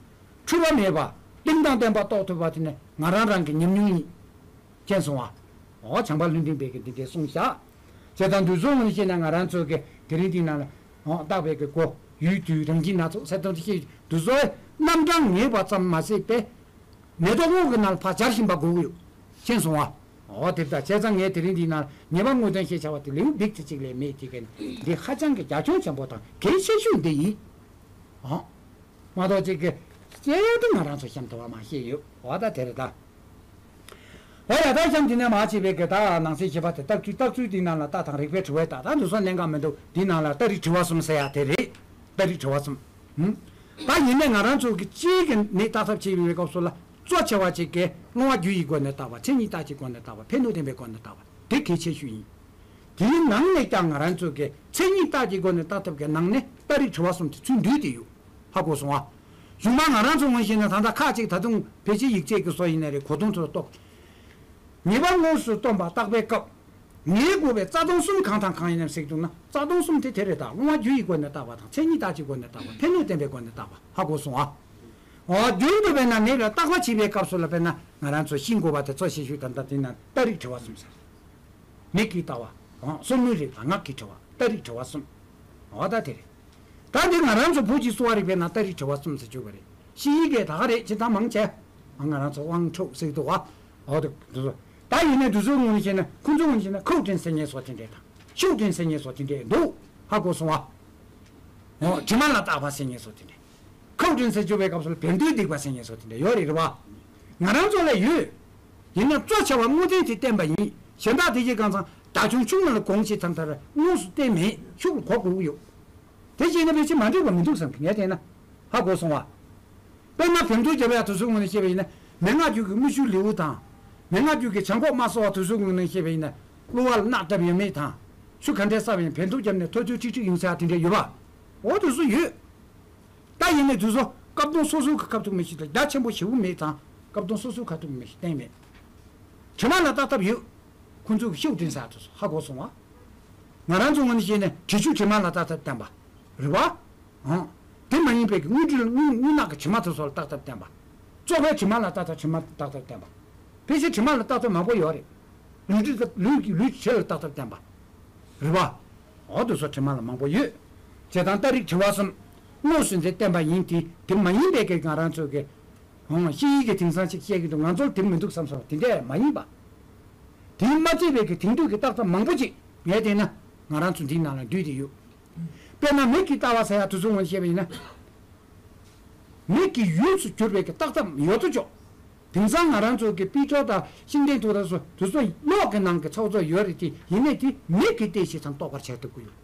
འཁྲུལ་པ་མེད་པ་གདེང་དང་ལྡན་པ་རྟོགས་ཐུབ་པ་དེ་ནི་ང་རང་རང་གི་ཉམས་མྱོང་ཡིན། མཁྱེན་སོང་བ། འོ་བྱམས་པ་ལྷུན་སྡིངས་པའི་གི་འདི་འདྲའི་གསུངས་བཞག་བྱས་ཙང་འདུག་བཟོ་ངོས་ནས་བཤད་ན་ང་རང་ཚོ་གི་དེ་རིང་འདི་ནང་ལ་འོ་བརྟག་པའི་གི་སྒོ་ཡུལ་དུས་རང་བཞིན་སྣ་ཚོགས་ཟེར་དོན་དེ་ཤེས་འདུག་བཟོ་རྣམ་གྲངས་ངེས་པ་ཙམ་མ་ཟད་པས་ནད་རྟོག་དངོས་ཀྱི་ནང་ལ་ཕར་སྦྱར་བཞིན་པ་དགོས་ཀྱི་ཡོད། མཁྱེན་སོང་བ། འོ་དེ་ལྟ་བྱས་ཙང་ངས་དེ་རིང་འདི་ནང་ལ་ཉེས་པ་དངོས་དོན་ཞེས་བྱ་བ་དེ་ལེའུ་བེག་ཙམ་ཅིག་ལས་མེད་དེ་གན་འདི་ཧ་ཅང་གི་རྒྱ་ཁྱོན་ཆེན་པོ་དང་གལ་ཆེ་ཤོས་འདི་ཡིན། འོ། མ་གཏོགས་ཅིག་གི་སྐྱེ་ཡག་ཏུ་ང་རང་ཚོ་གཤམ་དུ་བ་མ་ཤེས་ཡོད་འོ་ད་དེ་རེད་ད། འོ་ཡ་ད་གཤམ་དེ་ནས་མ་བྱས་པའི་གི་ད་ནང་གསེས་བཞི་པ་དེ་རྟགས་ཚུལ་རྟགས་ཚུལ་དེའི་ནང་ལ་རྟགས་དང་རིགས་པའི་དྲི་བའི་རྟགས་ད་འདུག་སོ་གནད་འགག་མི་འདུག་དེའི་ནང་ལ་རྟགས་རིགས་དྲི་བ་གསུམ་ཟེར་ཡ་དེ་རེད། རྟགས་རིགས་དྲི་བ་གསུམ། ཧུམ། ད་ཡིན་ནའི་ང་རང་ཚོ་གི་སྤྱིའི་གི་ནད་བརྟག་ཐབས་བྱེད་པའི་སྐབས་སུ་ལ་གཙོ་ཆེ་བ་ཅིག་གི་སྔོ་བ་རྒྱུ་ཡི་སྒོ་ནས་བརྟག་པ་མཚན་ཉིད་རྟགས་ཀྱི་སྒོ་ནས་བརྟག་པ་ཕན་གནོད་བདེན་པའི་སྒོ་ནས་བརྟག་པ་དེ་གལ་ཆེ་ཤོས་ཡིན། དེའི་ནང་ནས་ཀྱང་ང་རང་ཚོ་གི་མཚན་ཉིད་རྟགས་ཀྱི་སྒོ་ནས་བརྟག་ཐབས་ཀྱི་ནང་ནས་རྟགས་རིགས་དྲི་བ་གསུམ་དེ་ཚུད་འདུས་དེ་ཡོད། ཧ་གོ་སོང་ཨ། གཞུང་མ་ང་རང་ཚོ་ངོས་བཞིན་ནས་ད་ལྟ་ཁག་ཅིག་ད་དུང་ཕལ་ཆེར་ཡིག་ཚད་ཀྱི་སོ་ཡིན་ནའི་རེད་གོ་དོན་ཚོར་རྟོགས། ཉེས་པ་དངོས་སུ་སྟོན་པ་བརྟག་པའི་སྐབས། ངེས་དགོས་པའི་རྩ་ལྟུང་གསུམ་གང་དང་གང་ཡིན་ནམ་ཟེར་འདུག་ན་རྩ་ལྟུང་གསུམ་དེ་དེ་རེད་ད་སྔོ་བ་རྒྱུ་ཡི་སྒོ་ནས་བརྟག་པ་དང་མཚན་ཉིད་རྟགས་ཀྱི་སྒོ་ནས་བརྟག་པ་ཕན་གནོད་བདེན་པའི་སྒོ་ནས་བརྟག་པ་ཧ་གོ་སོང་ཨ། འོ་རྒྱུན་དུ་དཔེར་ན་ནད་ལ་བརྟག་པ་བྱེད་པའི་སྐབས་སུ་ལ་དཔེར་ན་ང་རང་ཚོ་ཤེས་དགོས་པ་དེ་གཙོ་ཆེ་ཤོས་ད་ལྟ་དེ་ན་རྟགས་རིགས་དྲི་བ་གསུམ་ཟེར། མིག་གིས་ལྟ་བ། སོར་མོའི་རིགས་དང་ངག་གི་དྲི་བ་རྟགས་རིགས་དྲི་བ་གསུམ། འོ་ད་དེ་རེད། ད་འདི་ང་རང་ཚོ་བོད་ཀྱི་གསོ་བ་རིག་པའི་ནང་རྟགས་རིགས་དྲི་བ་གསུམ་ཟེར་གྱི་ཡོད་པ་རེད། ཤེས་ཡིན་གྱི་ད་ག་རེད་ཅི་ད་མང་ཆེ། ང་རང་ཚོ་དབང་ཕྲུག་ཟེར་གྱི་འདུག་བ། འོ་ད་འདི་ཚོ། ད་ཡིན་ནའི་འདི་ཚོའི་ངོས་ནས་བཤད་ན་ཁོང་ཚོའི་ངོས་ནས་བཤད་ན་ཁོག་དྲིན་ཟེར་མཁན་སོགས་དེ་འདྲས་དང་ཤུགས་དྲིན་ཟེར་མཁན་སོགས་དེ་འདྲས་འདུག་ཧ་གོ་སོང་བ། འོ་དྲི་མ་ལ་བརྟག་པ་ཟེར་མཁན་སོགས་དེ་འདྲས། ཁབ་དྲུང་ཟེར་བརྗོད་པའི་སྐབས་སུ་བེམ་ཏོག་སྡིག་པ་ཟེར་མཁན་སོགས་དེ་འདྲ་ཡོད་རེད་རེད་བ། ང་རང་ཚོ་ལ་ཡོད། ཡིན་ན་གཙོ་ཆེ་བ་དངོས་བསྟན་དེ་བསྟན་པ་ཡིན། གཞན་དག་དེ་ཡི་གང་ཚང་བདག་ཆུང་ཆུང་ངུ་ལ་དགོངས་ཤིག་ཙམ་ལྟར་དངོས་སུ་བསྟན་མེད་ཤུགས་ལ་གོ་དགོས་ཀྱི་ཡོད། དེ་བྱས་ན་ཕལ་ཆེར་མ་འགྲིག་པ་མི་འདུག་བསམ་གི་ངས་བལྟས་ན། ཧ་གོ་སོང་བ། དཔེར་ན་བེམ་ཏོག་རྒྱབ་ཡ་དེ་ཚོའི་ངོས་ནས་བཤད་པ་ཡིན་ན་མན་ངག་རྒྱུད་ཀྱི་དངུལ་ཆུའི་ལེའུ་དང་། མན་ངག་རྒྱུད་ཀྱི་བྱང་ཁོག་དམར་སོགས་པ་དེ་ཚོའི་ངོས་ནས་བཤད་པ་ཡིན་ན་གློ་བ་ལ་རྣག་བཏབ་ཡོད་མེད་དང་། ཆུ་ག་འདྲས་བསགས་པ་ཡིན་བེམ་ཏོག་བརྒྱབ་ནས་ཐོར་ཐོར་ཁྲིག་ཁྲིག་ཡོང་ས་ཡ་དེ་འདྲས་ཡོད་པ། འོ་དེ་ཚོ་ཡོད། ད་ཡིན་ནའི་དུས་ཚོད་སྐབས་དོན་སོ་སོའི་ཁ་ཐུག་མི་ཤེས་ད་རྒྱ་ཆེན་པོ་ཞེ་པོ་མེད་ཙང་སྐབས་དོན་སོ་སོའི་ཁ་ཐུག་མི་ཤེས་གཏན་མེད། དྲི་མ་ལ་བརྟག་ཐབས་ཡོད། ཁོང་ཚོའི་ཤུགས་དྲན་ས་དུ་སོ་ཧ་གོ་སོང་བ། ང་རང་ཚོ་ངོས་ནས་བཤད་ནས་དྲི་ཆུ་དྲི་མ་ལ་བརྟག་ཐབས་བསྟན་པ། རེད་བ། ཨང་། དེ་མ་ཡིན་པའི་དངུལ་དྲི་དངུལ་དངུལ་ནག་གི་དྲི་མ་དུ་སོ་ལ་བརྟག་ཐབས་བསྟན་པ། བཙོག་པའི་དྲི་མ་ལ་བརྟག་ཐབས་དྲི་མ་བརྟག་ཐབས་བསྟན་པ། ཕལ་ཆེར་དྲི་མ་ལ་བརྟག་ཐབས་མང་པོ་ཡོད་རེད། ལུས་དྲི་ལུས་ཀྱི་ལུས་དྲི་ལ་བརྟག་ཐབས་བསྟན་པ། རེད་བ། འོ་དུ་སོ་དྲི་མ་ལ་མང་པོ་ཡོད། བྱས་ཙང་རྟགས་རིགས་དྲི་བ་གསུམ། དངོས་སུ་འཛིན་བསྟན་པ་ཡིན་ཏེ་དེ་མ་ཡིན་པའི་གི་ང་རང་ཚོ་གི་ཧོང་ཤེས་ཡིན་གྱི་དེང་སང་ཅིག་བཤད་ཀྱི་འདུག་ང་ཚོར་དེ་མི་འདུག་བསམ་སོང་དེ་འདྲས་མ་ཡིན་པ། དེ་མ་བརྩིས་པའི་གི་དེང་དུས་ཀྱི་རྟགས་ཙམ་མང་པོ་ཅིག་ངས་བལྟས་ན་ང་རང་ཚོ་འདིའི་ནང་ལ་འདུས་ཏེ་ཡོད། དཔེར་ན་མིག་གིས་ལྟ་བ་ཟེར་ཡ་དེ་ཚོ་ངོས་བཤད་པ་ཡིན་ན། མིག་གི་ཡུལ་དུ་གྱུར་པའི་གི་རྟགས་ཙམ་ཡོད་དོ་ཅོག་དེང་སང་ང་རང་ཚོ་གི་པི་ཏྲོ་དང་ཤིང་ལྡན་དུ་ར་སོ་དེ་ཚོ་གློག་གི་ནང་གི་ཚོགས་ཚོགས་ཡོད་རེད་དེ་ཡིན་ནའི་དེ་མིག་གིས་བལྟས་ཤིག་ཙམ་རྟོགས་པར་བྱས་ཐུབ་ཀྱི་ཡོད།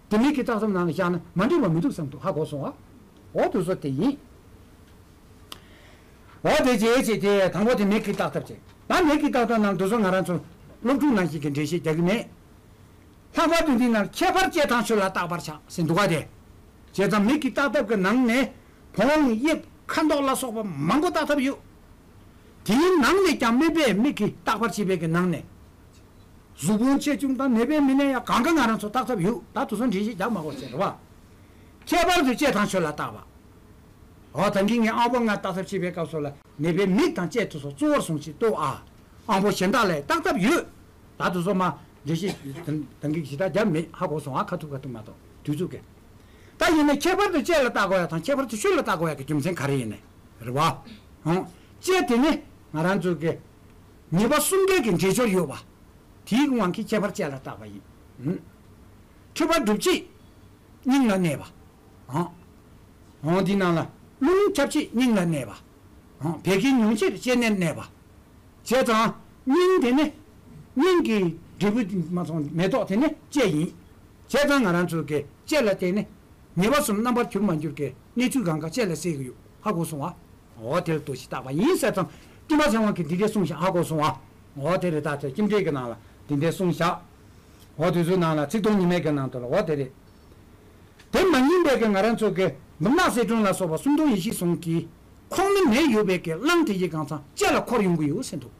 དེ་མིག་གི་རྟགས་ཙམ་ནང་ལ་བཞག་ན་མ་འགྲིག་པ་མི་འདུག་བསམ་འདུག་ཧ་གོ་སོང་ཨ། འོ་དེ་ཚོ་དེ་ཡིན། འོ་དེ་རྗེས་བྱས་ཏེ་དང་པོ་དེ་མིག་གིས་བརྟག་ཐབས་བྱེད། ད་མིག་གིས་བརྟག་ཐབས་ནང་དུ་སོ་ང་རང་ཚོ་སློབ་ཕྲུག་ནང་བཞིན་གྱི་འགྲེལ་བཤད་རྒྱག་གི་མེད། ལྷག་པར་དུ་འདི་ནང་ཁྱད་པར་དཔྱད་དང་ཆོས་ལ་བརྟག་པར་བྱ་ཟེར་འདུག་ག་དེ། བྱས་ཙང་མིག་གིས་བརྟག་ཐབས་ཀྱི་ནང་ནས་བོང་དབྱིབས་ཁ་མདོག་ལ་སོགས་པ་མང་པོ་བརྟག་ཐབས་ཡོད། དེའི་ནང་ནས་ཀྱང་སྨན་པས་མིག་གིས་བརྟག་པར་བྱེད་པའི་གི་ནང་ནས། གཟུགས་ཕུང་ཆེ་ཆུང་དང་ནད་པའི་མི་སྣ་ཡང་གང་ག་ང་རང་ཚོ་བརྟག་ཐབས་ཡོད་ད་དུ་སོ་འགྲེལ་བཤད་རྒྱག་མ་དགོས་ཟེར་བ། ཁྱད་པར་དུ་དཔྱད་དང་ཆོས་ལ་བརྟག་པ། འོ་ད་གིན་ངས་ཨང་པོ་ལྔ་བརྟག་ཐབས་བྱེད་པའི་སྐབས་སུ་ལ་ནད་པའི་མིག་དང་ལྕེ་དེ་ཚོ་གཙོ་བོར་བཟུང་ཞིག་ལྟོས་ཨ། ཨང་པོ་གཞན་དག་ལས་བརྟག་ཐབས་ཡོད། ད་དེ་ཚོ་མ་འགྲེལ་བཤད་ད་གིན་ཞེ་དྲག་རྒྱབ་མེད་ཧ་གོ་སོང་ཨ་ཁ་ཐུག་ཁ་ཐུག་མ་གཏོགས་དུས་ཚོད་ཀྱི། ད་ཡིན་ན་ཁྱད་པར་དུ་ལྕེ་ལ་བརྟག་དགོས་ཡ་དང་ཁྱད་པར་དུ་ཆོས་ལ་བརྟག་དགོས་ཡ་གི་རྒྱུ་མཚན་ག་རེ་ཡིན་ནས་རེད་བ། ཧོ། ལྕེ་དེ་ནི་ང་རང་ཚོ་གི་ ཉེས་པ་གསུམ་ཀའི་གི་འབྲས་སྦྱོར་ཡོད་པ། དེའི་དབང་གིས་ཁྱད་པར་བཅས་ལ་བཏགས་པ་ཡིན། ཨུམ། འཁྲུལ་པ་སྒྲུབ་བྱེད་སྙིང་ལ་གནས་པ། ཨང་། འོང་དེའི་ནང་ལ་རླུང་ཁྱབ་བྱེད་སྙིང་ལ་གནས་པ། ཨང་། བད་ཀན་ཉུང་བྱེད་ལྕེ་ནས་གནས་པ། བྱས་ཙང་སྙིང་དེ་ནི། སྙིང་གི་འབྲས་བུ་མ་སོང་མེ་ཏོག་དེ་ནི་ལྕེ་ཡིན། བྱས་ཙང་ང་རང་ཚོ་གི་ལྕེ་ལ་བརྟེན་ནས་ཉེས་པ་གསུམ་རྣམ་པར་གྱུར་མ་གྱུར་གྱི་གནས་ཚུལ་གང་ག་ལྕེ་ལ་གསལ་གྱི་ཡོད། ཧ་གོ་སོང་ཨ། འོ་དེ་ལ་ལྟོས་ཤིག་བཏགས་པ་ཡིན་ཟེར་ཙང་། བསྟན་པ་ཚེ་དབང་གིས་འདི་འདྲས་གསུངས་ཤག་ཧ་གོ་སོང་ཨ། འོ་དེ་རེད། ད་ལྟ་ཁྱིམ་འབྲས་ཀྱི་ནང་ལ་འདི་འདྲས་གསུངས་ཤག་འོ་དེ་ཚོའི་ནང་ལ་ཚིག་དོན་ཉི་མའི་གི་ནང་དུ་ལ་འོ་དེ་རེད། དེ་མ་ཡིན་པའི་གི་ང་རང་ཚོ་གི་འབུམ་ནག་གསེར་སྒྲེང་ལ་སོགས་པ་སུམ་སྟོང་ཡེ་ཤེས་ཟུང་གིས་ཁོག་ནི་ནད་ཡོད་པའི་གི་གླང་དེ་ཡི་གང་ཚང་ལྕེ་ལ་འཁོར་ཡོང་གི་ཡོད་ཟེར་འདུག་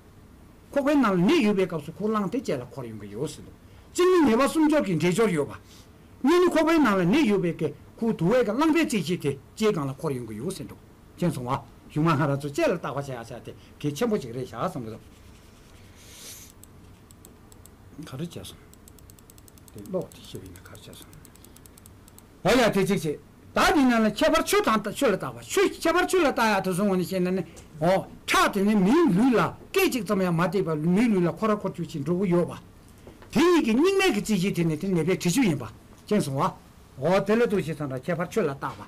ཁོག་པའི་ནང་ལ་ནད་ཡོད་པའི་སྐབས་སུ་ཁོ་གླང་དེ་ལྕེ་ལ་འཁོར་ཡོང་གི་ཡོད་ཟེར་འདུག་གཅིག་ནི་ཉེས་པ་སུམ་སྦྱོར་གྱི་འབྲས་སྦྱོར་ཡོད་པ། གཉིས་ནི་ཁོག་པའི་ནང་ལ་ནད་ཡོད་པའི་གི་ཁོ་དུ་བའི་གི་གླང་པོའི་རྩེག་བཞི་དེ་ལྕེའི་སྒང་ལ་འཁོར་ཡོང་གི་ཡོད་ཟེར་འདུག་མཁྱེན་སོང་བ། གཞུག་མ་ང་རང་ཚོ་ལྕེ་ལ་བཏགས་པ་བྱ་ཡ་བྱ་དེ་གལ་ཆེན་པོ་ཅིག་རེད་བཞག་བསམ་གི་འདུག་ག་རེ་བྱས་སོང་། དེ་ཀློག་དེ་ཤེས་པ་ཡིན་ན་ག་རེ་བྱས་སོང་། འོ་ཡ་དེ་གཅིག་བྱས། ད་འདི་ནང་ལ་ཁྱད་པར་ཆོས་དང་ཆོས་ལ་བཏགས་པ། ཆོས་ཁྱད་པར་ཆོས་ལ་བཏགས་ཡ་དེ་སོང་བ་ནི་བཤད་ན་ནི། འོ་ཁྲག་དེ་ནི་མིའི་ལུས་ལ་སྐད་ཅིག་ཙམ་ཡང་མ་བསྡད་པར་མིའི་ལུས་ལ་འཁོར་ར་འཁོར་རྒྱུ་ཅིག་འགྲོ་གི་ཡོད་པ། དེ་ཡི་གི་སྙིགས་མའི་གི་རྩེག་བཞི་དེ་ནི་དེ་ནད་པའི་དྲི་ཆུ་ཡིན་པ། མཁྱེན་སོང་བ། འོ་དེ་ལ་ལྟོས་ཤིག་ཙམ་དང་ཁྱད་པར་ཆོས་ལ་བཏགས་པ།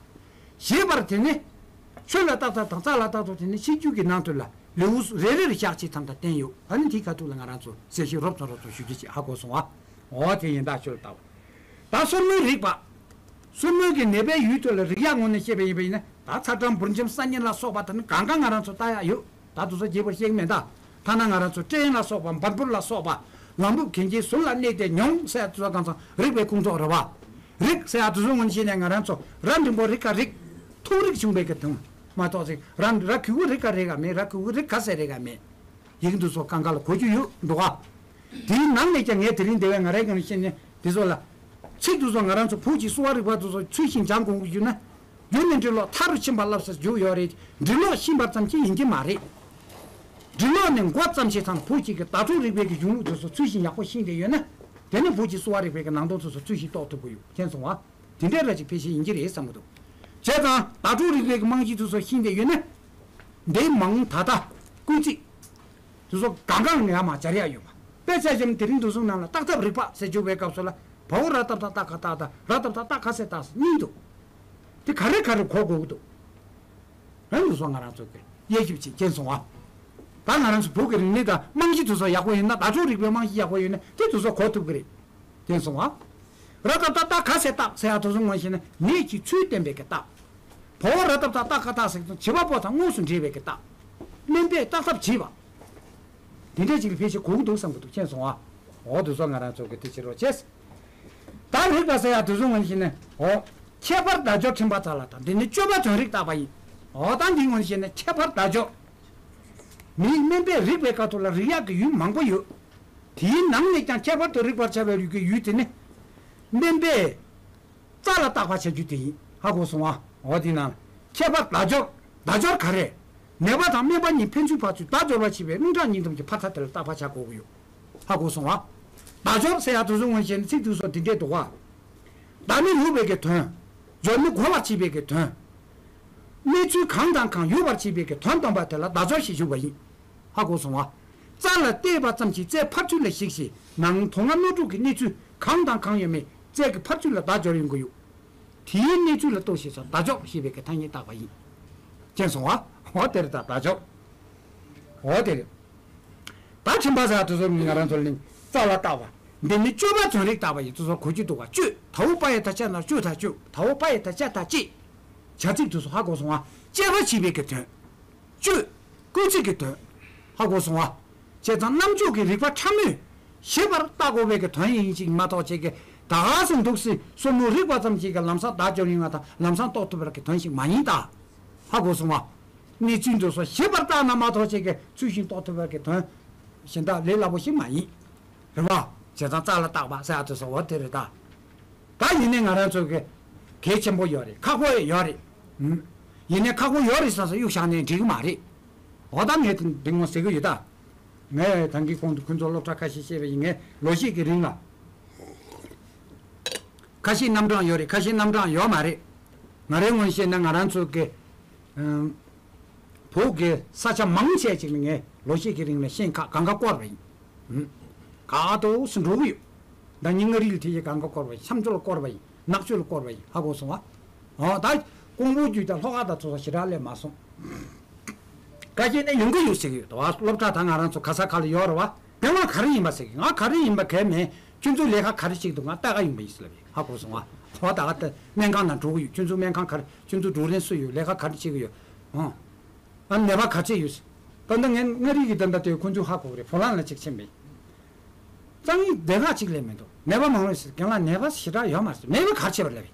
ཞེས་པར་དེ་ནི། ཆོས་ལ་བཏགས་པ་དང་རྩ་ལ་བཏགས་པ་དེ་ནི་ཤེས་རྒྱུད་ཀྱི་ནང་དུ་ལ་ལེའུ་རེ་རེར་ཞག་གཅིག་ཙམ་དང་བསྟན་ཡོད། ཨ་ནི་དེའི་ཁ་ཐུག་ལ་ང་རང་ཚོ་གསལ་བཤད་རོབ་ཙམ་རོབ་ཙམ་ཞུ་རྒྱུ་ཅིག་ཧ་གོ་སོང་བ། འོ་དེ་ཡིན་ད་ཆོས་ལ་བཏགས་པ། ད་སོར་མོའི་རིགས་པ། སོར་མོའི་གི་ནད་པའི་ཡུལ་དུ་ལ་རིགས་ཡག་ངོས་ནས་བཤད་པ་ཡིན་པ་ཡིན་ན་ད་ཚ་གྲང་བུར་འཇམ་སྲ་མཉེན་ལ་སོགས་པ་དེ་ནི་གང་ག་ང་རང་ཚོ་ལྟ་ཡག་ཡོད། ད་དུ་ཚོ་རྒྱས་པར་བཤད་ཀྱི་མེད་ད། ཐ་ན་ང་རང་ཚོ་སྐྲན་ལ་སོགས་པ་འབར་འབུར་ལ་སོགས་པ། ལམ་འབུབ་གན་རྐྱལ་ཟུར་ལ་གནས་ཏེ་མྱོང་ཟེར་ཡ་དེ་ཚོ་གང་ཚང་རིགས་པའི་ཁོངས་གཏོགས་རེད་བ། རིགས་ཟེར་ཡ་དེ་ཚོ་ངོས་ནས་བཤད་ནས་ང་རང་ཚོ་ར་འབྲིང་པོ་རིགས་ཀ་རིགས། ཐུག་རིགས་བྱུང་བའི་གི་དུང་། མ་གཏོགས་ཅིག་ར་ར་གུ་གུ་རིགས་ཀ་རིགས་ཀ་མེད། ར་གུ་གུ་རིགས་ཀ་ཟེར་རིགས་ཀ་མེད། ཡི་གེ་འདི་ཚོ་གང་ག་ལ་གོ་རྒྱུ་ཡོད་འདུག་ག་དེའི་ནང་ནས་ཀྱང་ངས་དེ་རིང་འདི་བས་ང་རའི་སྒང་ནས་བཤད་ནས་འདི་ཚོ་ལ། ཚིག་འདི་ཚོ་ང་རང་ཚོ་བོད་ཀྱི་གསོ་བ་རིག་པ་འདི་ཚོ་ཚུལ་བཞིན་སྦྱང་དགོས་ཀྱི་ཡོད་ན། རྒྱུ་ནི་འབྲི་ཀློག་མཐའ་རུ་ཕྱིན་པ་བསླབ་ས་རྒྱུ་ཡོད་རེད། འབྲི་ཀློག་ཤེས་པ་ཙམ་གྱིས་ཡིན་གྱི་མ་རེད། འབྲི་ཀློག་ནས་མགོ་བརྩམས་བྱས་ཙང་བོད་ཀྱི་གི་བརྡ་སྤྲོད་རིག་པའི་གི་གཞུང་ལུགས་འདི་ཚོ་ཚུལ་བཞིན་ཡག་པོ་ཤེས་བསྡད་ཡོད་ན། དེ་ནི་བོད་ཀྱི་གསོ་བ་རིག་པའི་གི་ནང་དོན་འདི་ཚོ་ཚུལ་བཞིན་རྟོགས་ཐུབ་ཀྱི་ཡོད། མཁྱེན་སོང་ང་། དེ་འདྲའི་ར་ཅིག་ཕལ་ཆེར་ཡིན་གྱི་རེད་བསམ་གྱི་འདུག་བྱས་ཙང་བརྡ་སྤྲོད་རིག་པའི་གི་རྨང་གཞི་འདི་ཚོ་ཤེས་བསྡད་ཡོད་ན། འདིའི་མ་འོངས་ད་ལྟ། སྐུལ་ཚིག་དེ་ཚོ་གང་གང་ངས་མ་སྦྱར་ཡ་ཡོད་པ། དཔེ་ཆ་བཞིན་དེ་རིང་དུས་གསུམ་ནང་ལ་བརྟག་ཐབས་རིག་པ་ཟེར་བརྗོད་པའི་སྐབས་སུ་ལ། བའོ་ར་བཏགས་བཏགས་བཏགས་ཁ་བཏགས་བཏགས། ར་བཏགས་བཏགས་རྟ་ཁ་སེ་རྟགས་སེ་གཉིས་འདུག་དེ་ག་རེ་ག་རེ་གོ་དགོས་ཀྱི་འདུག་ཨ་ནི་དེ་ཚོ་ང་རང་ཚོ་གི་དབྱེ་ཞིབ་ཅིག་མཁྱེན་སོང་ཨ། ད་ང་རང་ཚོ་བོད་ཀྱི་རིག་གནས་དང་རྨང་གཞི་དེ་ཚོ་ཡག་པོ་ཡོད་ན། བརྡ་སྤྲོད་རིག་པའི་རྨང་གཞི་ཡག་པོ་ཡོད་ན་དེ་དེ་ཚོ་གོ་ཐུབ་ཀྱི་རེད། མཁྱེན་སོང་ཨ། ར་བཏགས་རྟ་རྟ་ཁ་སེ་རྟགས་སེ་ཡ་དེ་ཚོ་ངོས་བཞིན་ན་ནད་ཀྱི་ཚུལ་བསྟན་པའི་གི་རྟགས། བའོ་ར་བཏགས་བཏགས་རྟ་ཁ་རྟགས་སེ་བྱེད་པ་པོ་དང་དངོས་སུ་འབྲེལ་བའི་གི་རྟགས། སྨན་པས་བརྟག་ཐབས་བྱེད་པ། དེ་འདྲ་ཅིག་ལ་ཕལ་ཆེར་གོ་གི་འདུག་བསམ་གྱི་འདུག་མཁྱེན་སོང་ཨ། འོ་དེ་ཚོ་ང་རང་ཚོ་གི་དེ་བྱེད་རོགས་བྱས། ད་རིགས་པ་ཟེར་ཡ་དེ་ཚོ་ངོས་བཞིན་ནས་འོ། ཁྱད་པར་བརྡ་སྦྱོར་ཕྲེང་བ་རྩ་ལ་དང་འདི་ནི་སྤྱོད་པ་དོན་རིག་བརྟག་པ་ཡིན། འོ་ད་འདི་ངོས་བཞིན་ནས་ཁྱད་པར་བརྡ་སྦྱོར། མིའི་སྨན་པས་རིག་པའི་ཁ་ཐུག་ལ་རིག་ཡག་གི་ཡུལ་མང་པོ་ཡོད། དེའི་ནང་ནས་ཀྱང་ཁྱད་པར་དུ་རིག་པར་བྱ་བའི་ཡུལ་གྱི་ཡུལ་དེ་ནི། སྨན་པས། རྩ་ལ་བརྟག་པ་བྱ་རྒྱུ་དེ་ཡིན། ཧ་གོ་སོང་ཨ། འོ་དེ་ནང་། ཁྱད་པར་བརྡ་སྦྱོར། བརྡ་སྦྱོར་ག་རེ། ནད་པ་དང་སྨན་པ་གཉིས་ཕན་ཚུན་བར་དུ་བརྡ་སྦྱོར་བ་བྱེད་པའི་རླུང་ཁྲག་གཉིས་འཛོམས་ཀྱི་འཕར་ཐ་དེ་ལ་བརྟག་པ་བྱ་དགོས་ཀྱི་ཡོད། ཧ་གོ་སོང་ཨ། བརྡ་སྦྱོར་ཟེར་ཡ་དེ་ཚོ་ངོས་བཞིན་ཚིག་དེ་ཚོ་འདི་འདྲས་འདུག་ག་བརྡ་ནི་ཡོད་པའི་གི་དོན། སྦྱོར་ནི་གོ་བར་བྱེད་པའི་གི་དོན། གནས་ཚུལ་གང་དང་གང་ཡོད་པར་བྱེད་པའི་གི་དོན་སྟོན་པ་དེ་ལ་བརྡ་སྦྱོར་ཞེས་ཞུ་བ་ཡིན། ཧ་གོ་སོང་ཨ། རྩ་ལ་བལྟས་པ་ཙམ་གྱིས་རྩའི་ཕར་ཚུར་ལ་ཞིག་ཞིག་ནང་དོན་ལྔ་རྣོ་དྲུག་གི་གནས་ཚུལ་གང་དང་གང་ཡོད་མེད་རྩའི་གི་ཕར་ཚུར་ལ་བརྡ་སྦྱོར་ཡོང་གི་ཡོད། དེའི་གནས་ཚུལ་ལ་ལྟོས་ཤིག་ཟེར་བརྡ་སྦྱོར་ཞེས་པའི་གི་ཐ་སྙད་བཏགས་པ་ཡིན། མཁྱེན་སོང་ཨ། འོ་དེ་རེད་ད་བརྡ་སྦྱོར། འོ་དེ་རེད། ད་ཕྲེང་བ་ཟེར་བ་དེ་ཚོ་ང་རང་ཚོ་ལ་ནི་རྩ་ལ་བཏགས་པ། འདི་ནི་སྤྱོད་པ་དོན་རིག་བརྟག་པ་ཡིན། དེ་ཚོ་གོ་རྒྱུ་འདུག་ག་སྤྱོད། དའོ་པ་ཡ་ད་ཅ་ན་སྤྱོད་ད་སྤྱོད། དའོ་པ་ཡ་ད་ཅ་ད་ཅེས། བྱ་ཚིག་དེ་ཚོ་ཧ་གོ་སོང་ཨ། དཔྱད་པ་བྱེད་པའི་གི་དོན། སྤྱོད། སྐུལ་ཚིག་གི་དོན། ཧ་གོ་སོང་ཨ། བྱས་ཙང་རྣམ་འཇོག་གི་རིགས་པ་ཕྲ་མོས་ཞིབ་པར་བརྟག་དགོས་པའི་གི་དོན་ཡིན་ཅིག་མ་གཏོགས་ཅིག་གི་ད་ག་སེ་འདུག་སེ་སོར་མོ་རིག་པ་ཙམ་ཅིག་གི་ལམ་སང་བརྡ་སྦྱོར་ཡོང་བ་དང་ལམ་སང་རྟོགས་ཐུབ་པར་གི་དོན་ཞིག་མ་ཡིན་ད། ཧ་གོ་སོང་ཨ། གནས་ཚུལ་འདི་ཚོ་ཞིབ་པར་བརྟགས་ན་མ་གཏོགས་ཅིག་གི་ཚུལ་བཞིན་རྟོགས་ཐུབ་པར་གི་དོན་གཞན་དག་ལས་སླ་པོ་ཞིག་མ་ཡིན། རེད་བ། བྱས་ཙང་རྩ་ལ་བཏགས་པ་ཟེར་ཡ་དེ་ཚོ་འོ་དེ་རེད་ད། ད་ཡིན་ནའི་ང་རང་ཚོ་གི་གལ་ཆེན་པོ་ཡོད་རེད། ཁག་པོ་ཡོད་རེད། ཨུམ། ཡིན་ནའི་ཁག་པོ་ཡོད་རེད་བསམ་སོང་གཡུག་བཞག་ནའི་འགྲིག་གི་མ་རེད། འོ་ད་ངས་དེ་འདི་ངོ་ཟེར་གི་ཡོད་ད། ངས་ད་གིན་གོང་དུ་ཁོང་ཚོ་སློབ་གྲྭ་ཁ་ཤས་བཤད་པ་ཡིན། ངས་ལོ་ཤས་ཀྱི་རིང་ལ་ཁ་ཤས་རྣམ་གྲངས་ཡོད་རེད། ཁ་ཤས་རྣམ་གྲངས་ཡོད་མ་རེད། ང་རའི་ངོས་བཤད་ན་ང་རང་ཚོ་གི་ཨུམ། བོད་ཀྱི་ས་ཆ་མང་ཆེ་ཅིག་ལ་ངས་ ལོ་ཤས་ཀྱི་རིང་ལ་ཤིང་ཁག་གང་ག་བསྐོར་བ་ཡིན། ཧུམ། ག་དུས་སུ་འགྲོ་གི་ཡོད། ད་ཉིན་ལྔ་རིང་ལ་དེ་ཡི་གང་ག་བསྐོར་བ་ཡིན། ཆམ་ཆུ་ལ་བསྐོར་བ་ཡིན། ནག་ཆུ་ལ་བསྐོར་བ་ཡིན། ཧ་གོ་སོང་ཨ། འོ་ད་ཀོང་པོ་བརྒྱུད་དང་ལྷོ་ཁ་དང་ཚོ་ས་ཞེ་དྲག་སླེབས་མ་སོང་། ཁ་ཤས་ནས་ཡོང་གི་ཡོད་ཟེར་གི་ཡོད་དོ། སློབ་གྲྭ་དང་ང་རང་ཚོ་ག་ས་ག་ལ་ཡོད་རེད་བ། དེ་ང་ག་རེ་ཡིན་པ་ཟེར་གི། ང་ག་རེ་ཡིན་པ་གལ་མེད། ཁྱོད་ཚོ་ལས་ཀ་ག་རེ་བྱེད་ཀྱི་འདུག་ང་ལྟ་ག་ཡོང་པ་ཡིན་ཟེར་ལབ་ཡིན། ཧ་གོ་སོང་ཨ། འོ་ད་ག་ད་སྨན་ཁང་ནང་འགྲོ་གི་ཡོད། ཁྱོད་ཚོ་སྨན་ཁང་ག་རེ། ཁྱོད་ཚོ་ཌོག་ཊར་སུ་ཡོད། ལས་ཀ་ག་རེ་བྱེད་གི་ཡོད། ཨང་། ཨ་ནད་པ་ག་ཚད་ཡོད། ད་ལྟ་ངས་མངའ་རིས་ཀྱི་ད་ལྟ་དེ་ཁོང་ཚོས་ཧ་གོ་གི་རེད། ཕོ་ལང་ལ་གཅིག་ཕྱིན་པས། གཙང་ཡིག་སྡེ་ཁག་གཅིག་ལས་མི་འདུག་ནད་པ་མང་རུང་ཟེར། རྒན་ལགས་ནད་པ་ཞེ་དྲག་ཡོད་མ་རེད་ཟེར། མེད་པ་ག་རེ་བྱེད་པ་ལབ་ཡིན།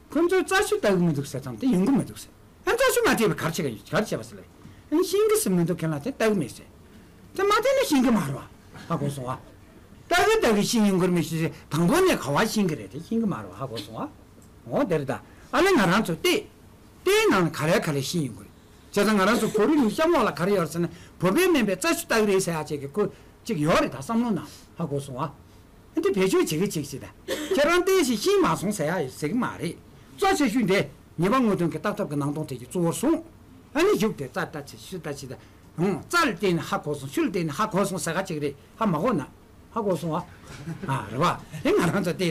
ཁོང་ཚོས་རྩ་ཆུ་ལྟ་གི་མི་འདུག་ཟེར་ཙང་དེ་ཡོང་གི་མི་འདུག་ཟེར། ཨ་རྩ་ཆུ་མ་བལྟས་པས་ག་རེ་བྱེད་ག་ཡོད། ག་རེ་བྱེད་པ་ཟེར་ལབ་ཡིན། ཤེས་གི་ཟེར་མི་འདུག་རྒན་ལགས་དེ་ལྟ་གི་མེད་ཟེར། དེ་མ་བལྟས་ན་ཤེས་གི་མ་རེད་བ། ཧ་གོ་སོང་ཨ། ལྟ་གི་ལྟ་གི་ཤེས་ཡོང་གི་རེད་མི་ཤེས་ཟེར། དང་པོ་ནས་ག་བ་ཤེས་གི་རེད། དེ་ཤེས་གི་མ་རེད་བ། ཧ་གོ་སོང་ཨ། འོ་དེ་རེད་ད། ཨ་ནི་ང་རང་ཚོ་བལྟས། བལྟས་ནང་ལ་ག་རེ་ག་རེ་ཤེས་ཡོང་གི་རེད། བྱས་ཙང་ང་རང་ཚོ་བོད་རིགས་ཡུལ་གཤམ་འོག་ལ་ག་རེ་ཡོད་རེད་ཟེར་ན། བོད་པའི་སྨན་པས་རྩ་ཆུ་ལྟ་གི་རེད་ཟེར་ཡག་ཅིག་གི་ཁོ་ཅིག་ཡོད་རེད་ད། བསམ་བློ་ནང་ཧ་གོ་སོང་ཨ། འདི་བེད་སྤྱོད་བྱེད་གི་བྱེད་ཀྱི་ད། ཁྱེད་རང་བལྟས་ཤིག་ཤེས་མ་སོང་ཟེར་ཡག་ཡོད་ཟེར་གི་མ་རེད། གཙོ་ཆེ་ཤོས་འདི་ཉེས་པ་དངོས་དོན་གྱི་བརྟག་ཐབས་ཀྱི་ནང་དོན་དེ་གི་གཙོ་བོར་སོང་། ཨ་ནི་བཞུགས་ཏེ་རྩ་ལྟ་ཆེ་ཆུ་ལྟ་ཆེ་ད། ཧུང་། རྩ་ལ་བལྟས་ནས་ཧ་གོ་སོང་། ཆུ་ལ་བལྟས་ནས་ཧ་གོ་སོང་ཟེར་ག་ཅིག་རེད། ཧ་མ་གོ་ན། ཧ་གོ་སོང་ཨ། ཨ་རེད་བ། དེ་ང་རང་ཚོ་བལྟས་ད།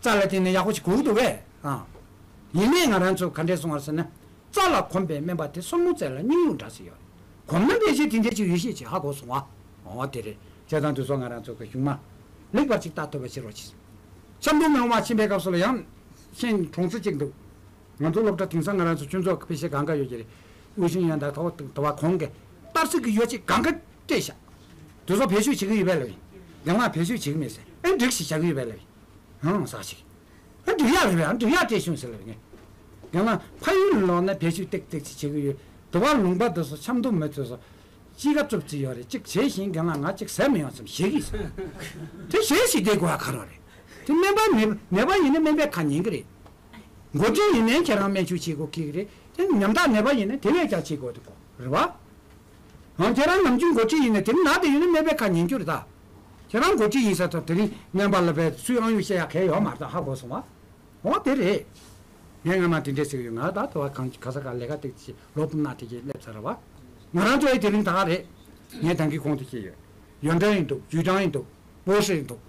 རྩ་ལ་བལྟས་ནས་ཡག་པོ་ཞིག་གོ་གི་འདུག་གས། ཨ། ཡིན་ནའི་ང་རང་ཚོ་ག་འདྲས་སོང་བ་ཟེར་ན། རྩ་ལ་གོམས་པའི་སྨན་པ་དེ་སོར་མོ་རྩེ་ལ་སྙིང་རུས་འདྲ་ཟེར་ཡོད། གོམས་ན་ཕལ་ཆེར་དེ་འདྲས་ཅིག་ཡོད་ཤེས་ཅིག་ཧ་གོ་སོང་ཨ། འོ་དེ་རེད། བྱས་ཙང་དུས་ཚོད་ང་རང་ཚོ་གི་གཞུང་མ་ལེགས་པར་ཅིག་ལྟ་ཐུབ་པ་བྱེད་རོགས་གྱིས། ཆབ་མདོ་སྨན་ཁང་ཕྱིན་པའི་སྐབས་སུ་ལ་ཡང་ཤིང་གྲོང་ཚོ་གཅིག་འདུག་ང་ཚོ་སློབ་གྲྭ་དེང་སང་ང་རང་ཚོ་ཆུ་མཛོད་ཀྱི་ཕལ་ཆེར་གང་ག་ཡོད་ཀྱི་རེད། དབུས་ཤིང་ཡོན་བདག་དོ་དོ་བ་གོང་གི་ཏར་སིག་གི་ཡོ་ཆས་གང་ག་སྤྲད་བཞག་དུས་ཚོད་བེད་སྤྱོད་བྱེད་ཀྱི་ཡོད་པས་ལབ་ཡིན། རྒན་ལགས་བེད་སྤྱོད་བྱེད་ཀྱི་མེད་ཟེར། ཨེ་འགྲིག་ཞིག་བྱ་གི་ཡོད་པས་ལབ་ཡིན། ཧང་ཟག་ཞིག་ཨེ་འགྲིག་ཡག་རེད་པས། ཨ་འགྲིག་ཡག་སྤྲད་བྱུང་ཟེར་ལབ་ཡིན། རྒན་ལགས་ཕ་ཡུལ་ལ་ལོག་ན་བེད་སྤྱོད་ཏིག་ཏིག་ཅིག་བྱེད་ཀྱི་ཡོད། དུ་བ་ལུང་པ་དུ་སོ་ཆབ་མདོ་མི་དུ་སོ་གཅིག་ག་བཙུབ་ཙི་ཡོད་རེད། གཅིག་བྱས་ཤིང་རྒན་ལགས་ང་གཅིག་ཟས་མི་ཡོང་ཙམ་བྱེད་ཀྱི་ཟེར། དེ་བྱས་ཤིག་བསྡད་དགོས་ཡ་ག་རེ་རེད། དེ་སྨན་པ་མེད་ནད་པ་ཡིན་ན་སྨན་པས་ཁ་ཉན་གི་རེད། འགོ་ཁྲིད་ཡིན་ནའི་ཁྱེད་རང་སྨན་བཅོས་བྱེད་དགོས་ཀྱི་རེད། དེ་ཉམ་ཐག་ནད་པ་ཡིན་ན་དེ་བས་ཀྱང་བྱེད་དགོས་འདུག་གོ། རེད་བ། ཨང་། ཁྱེད་རང་ནམ་རྒྱུན་འགོ་ཁྲིད་ཡིན་ན་དེ་ནི་ན་དེ་ཡོད་ན་སྨན་པས་ཁ་ཉན་རྒྱུ་རེད་ད། ཁྱེད་རང་འགོ་ཁྲིད་ཡིན་ས་ཐོག་དེ་རིང་སྨན་པ་ལ་བས་སུས་ཨང་ཡོད་བཤད་ཡ་གལ་ཡོད་མ་རེད་ད། ཧ་གོ་སོང་བ། འོ་དེ་རེད། ངས་སྔ་མ་དེ་འདྲས་ཟེར་གི་ཡོད། ང་ད་དུ་བ་གང་ག་ས་ག་ལས་ཀ་ཏིག་ཅིག་ལོ་དུ་ན་དེ་གས་སླེབས་ཚར་བ། ང་རང་ཚོ་ཡི་དེ་རིང་ད་ག་རེད། ངས་ད་གིན་གོང་དུ་བཤད་ཡོད། ཡོན་ཀྲང་ཡིན་འདུག་ཇུས་ཀྲང་ཡིན་འདུག་པོ་ཧྲི་ཡིན་འདུག་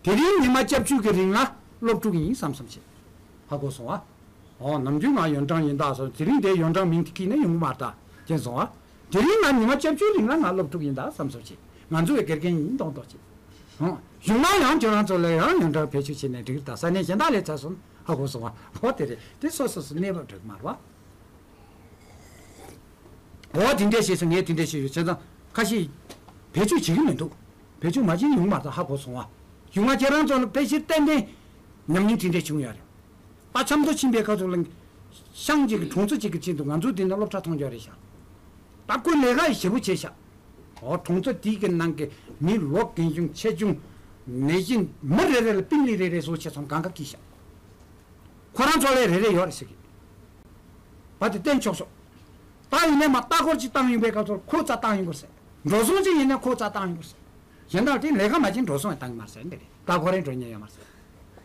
དེ་རིང་ཉི་མ་བཅུ་བཅུ་གི་རིང་ལ་སློབ་ཕྲུག་ཡིན་བསམ་བསམ་བྱེད། ཧ་གོ་སོང་ཨ། ཨོ་ནམ་རྒྱུན་ང་ཡོན་ཀྲང་ཡིན་ད་སོང་དེ་རིང་དེ་ཡོན་ཀྲང་མིང་དེ་ཁྱེར་ནས་ཡོང་གི་མ་རེད་ད། མཁྱེན་སོང་ཨ། དེ་རིང་ང་ཉི་མ་བཅུ་བཅུའི་རིང་ལ་ང་སློབ་ཕྲུག་ཡིན་ད་བསམ་བསམ་བྱེད། ང་ཚོ་བའི་དགེ་རྒན་ཡིན་མདོག་མདོག་བྱེད། ཧང་། གཞུང་མང་ཡང་ཁྱོད་རང་ཚོ་ལ་ཡང་ཡོན་ཀྲང་བེད་སྤྱོད་བྱས་ནས་འགྲིག་ད། ས་གནས་གཞན་དག་ལས་ཚར་སོང་ཧ་གོ་སོང་བ། ཨོ་དེ་རེད། དེ་སོ་སོ་སོ་གནས་བབ་འགྲིག་མ་རེད་བ། ཨོ་དེ་འདྲས་བྱས་སོང་ངས་དེ་འདྲས་བྱས་ཡོད་བྱས་ཙང་ཁ་ཤས་བེད་སྤྱོད་བྱེད་ཀྱི་མི་འདུག་བེད་སྤྱོད་མ་བྱས་ཡོང་མ་རེད་ཧ་གོ་སོང་བ། གཞུང་མང་ཁྱེད་རང་ཚོ་ལ་དཔེ་ཆ་ཏན་ཏན་ཉམས་མྱོང་དེ་འདྲས་བྱུང་ཡོད་རེད། ད་ཆབ་མདོ་ཕྱིན་པའི་ཁ་ཐུག་ལ་ཤང་གཅིག་གི་གྲོང་ཚོ་གཅིག་གི་ཆེད་དུ་ང་ཚོ་འདི་ན་སློབ་གྲྭ་མཐོང་རྒྱུ་རེད་ཤག་ད་ཁོ་ལས་ཀ་ཞེ་པོ་བྱས་ཤག་ཨོ་གྲོང་ཚོ་དེའི་གི་ནང་གི་མི་ལོ་རྒན་གཞོན་ཆེ་ཆུང་ནད་གཞི་མི་རེ་རེ་ལ་པིན་ལི་རེ་རེ་བཟོ་བྱས་སོང་གང་ག་སྐྱིད་ཤག་ཁོ་རང་ཚོ་ལས་རེ་རེ་ཡོད་རེད་ཟེར་གི། བ་དེ་བསྟན་ཆོག་སོང་། ད་ཡིན་ནའི་མ་ལྟ་སྐོར་གཅིག་བཏང་ཡོང་པའི་སྐབས་ཚོར་ཁོ་རྩ་བཏང་ཡོང་དགོས་ཟེར། འགྲོ་སོང་གཅིག་ཡིན་ནའི་ཁོ་རྩ་བཏང་ཡོང་དགོས་ཟེར། གཞན་དག་དེ་ལས་ཀ་མ་བྱེད་འགྲོ་སོང་ཡང་བཏང་གི་མ་རེད་ཟེར་འདི་རེད། ལྟ་སྐོར་རེ་འགྲོ་མཁན་ཡོད་མ་རེད་ཟེར།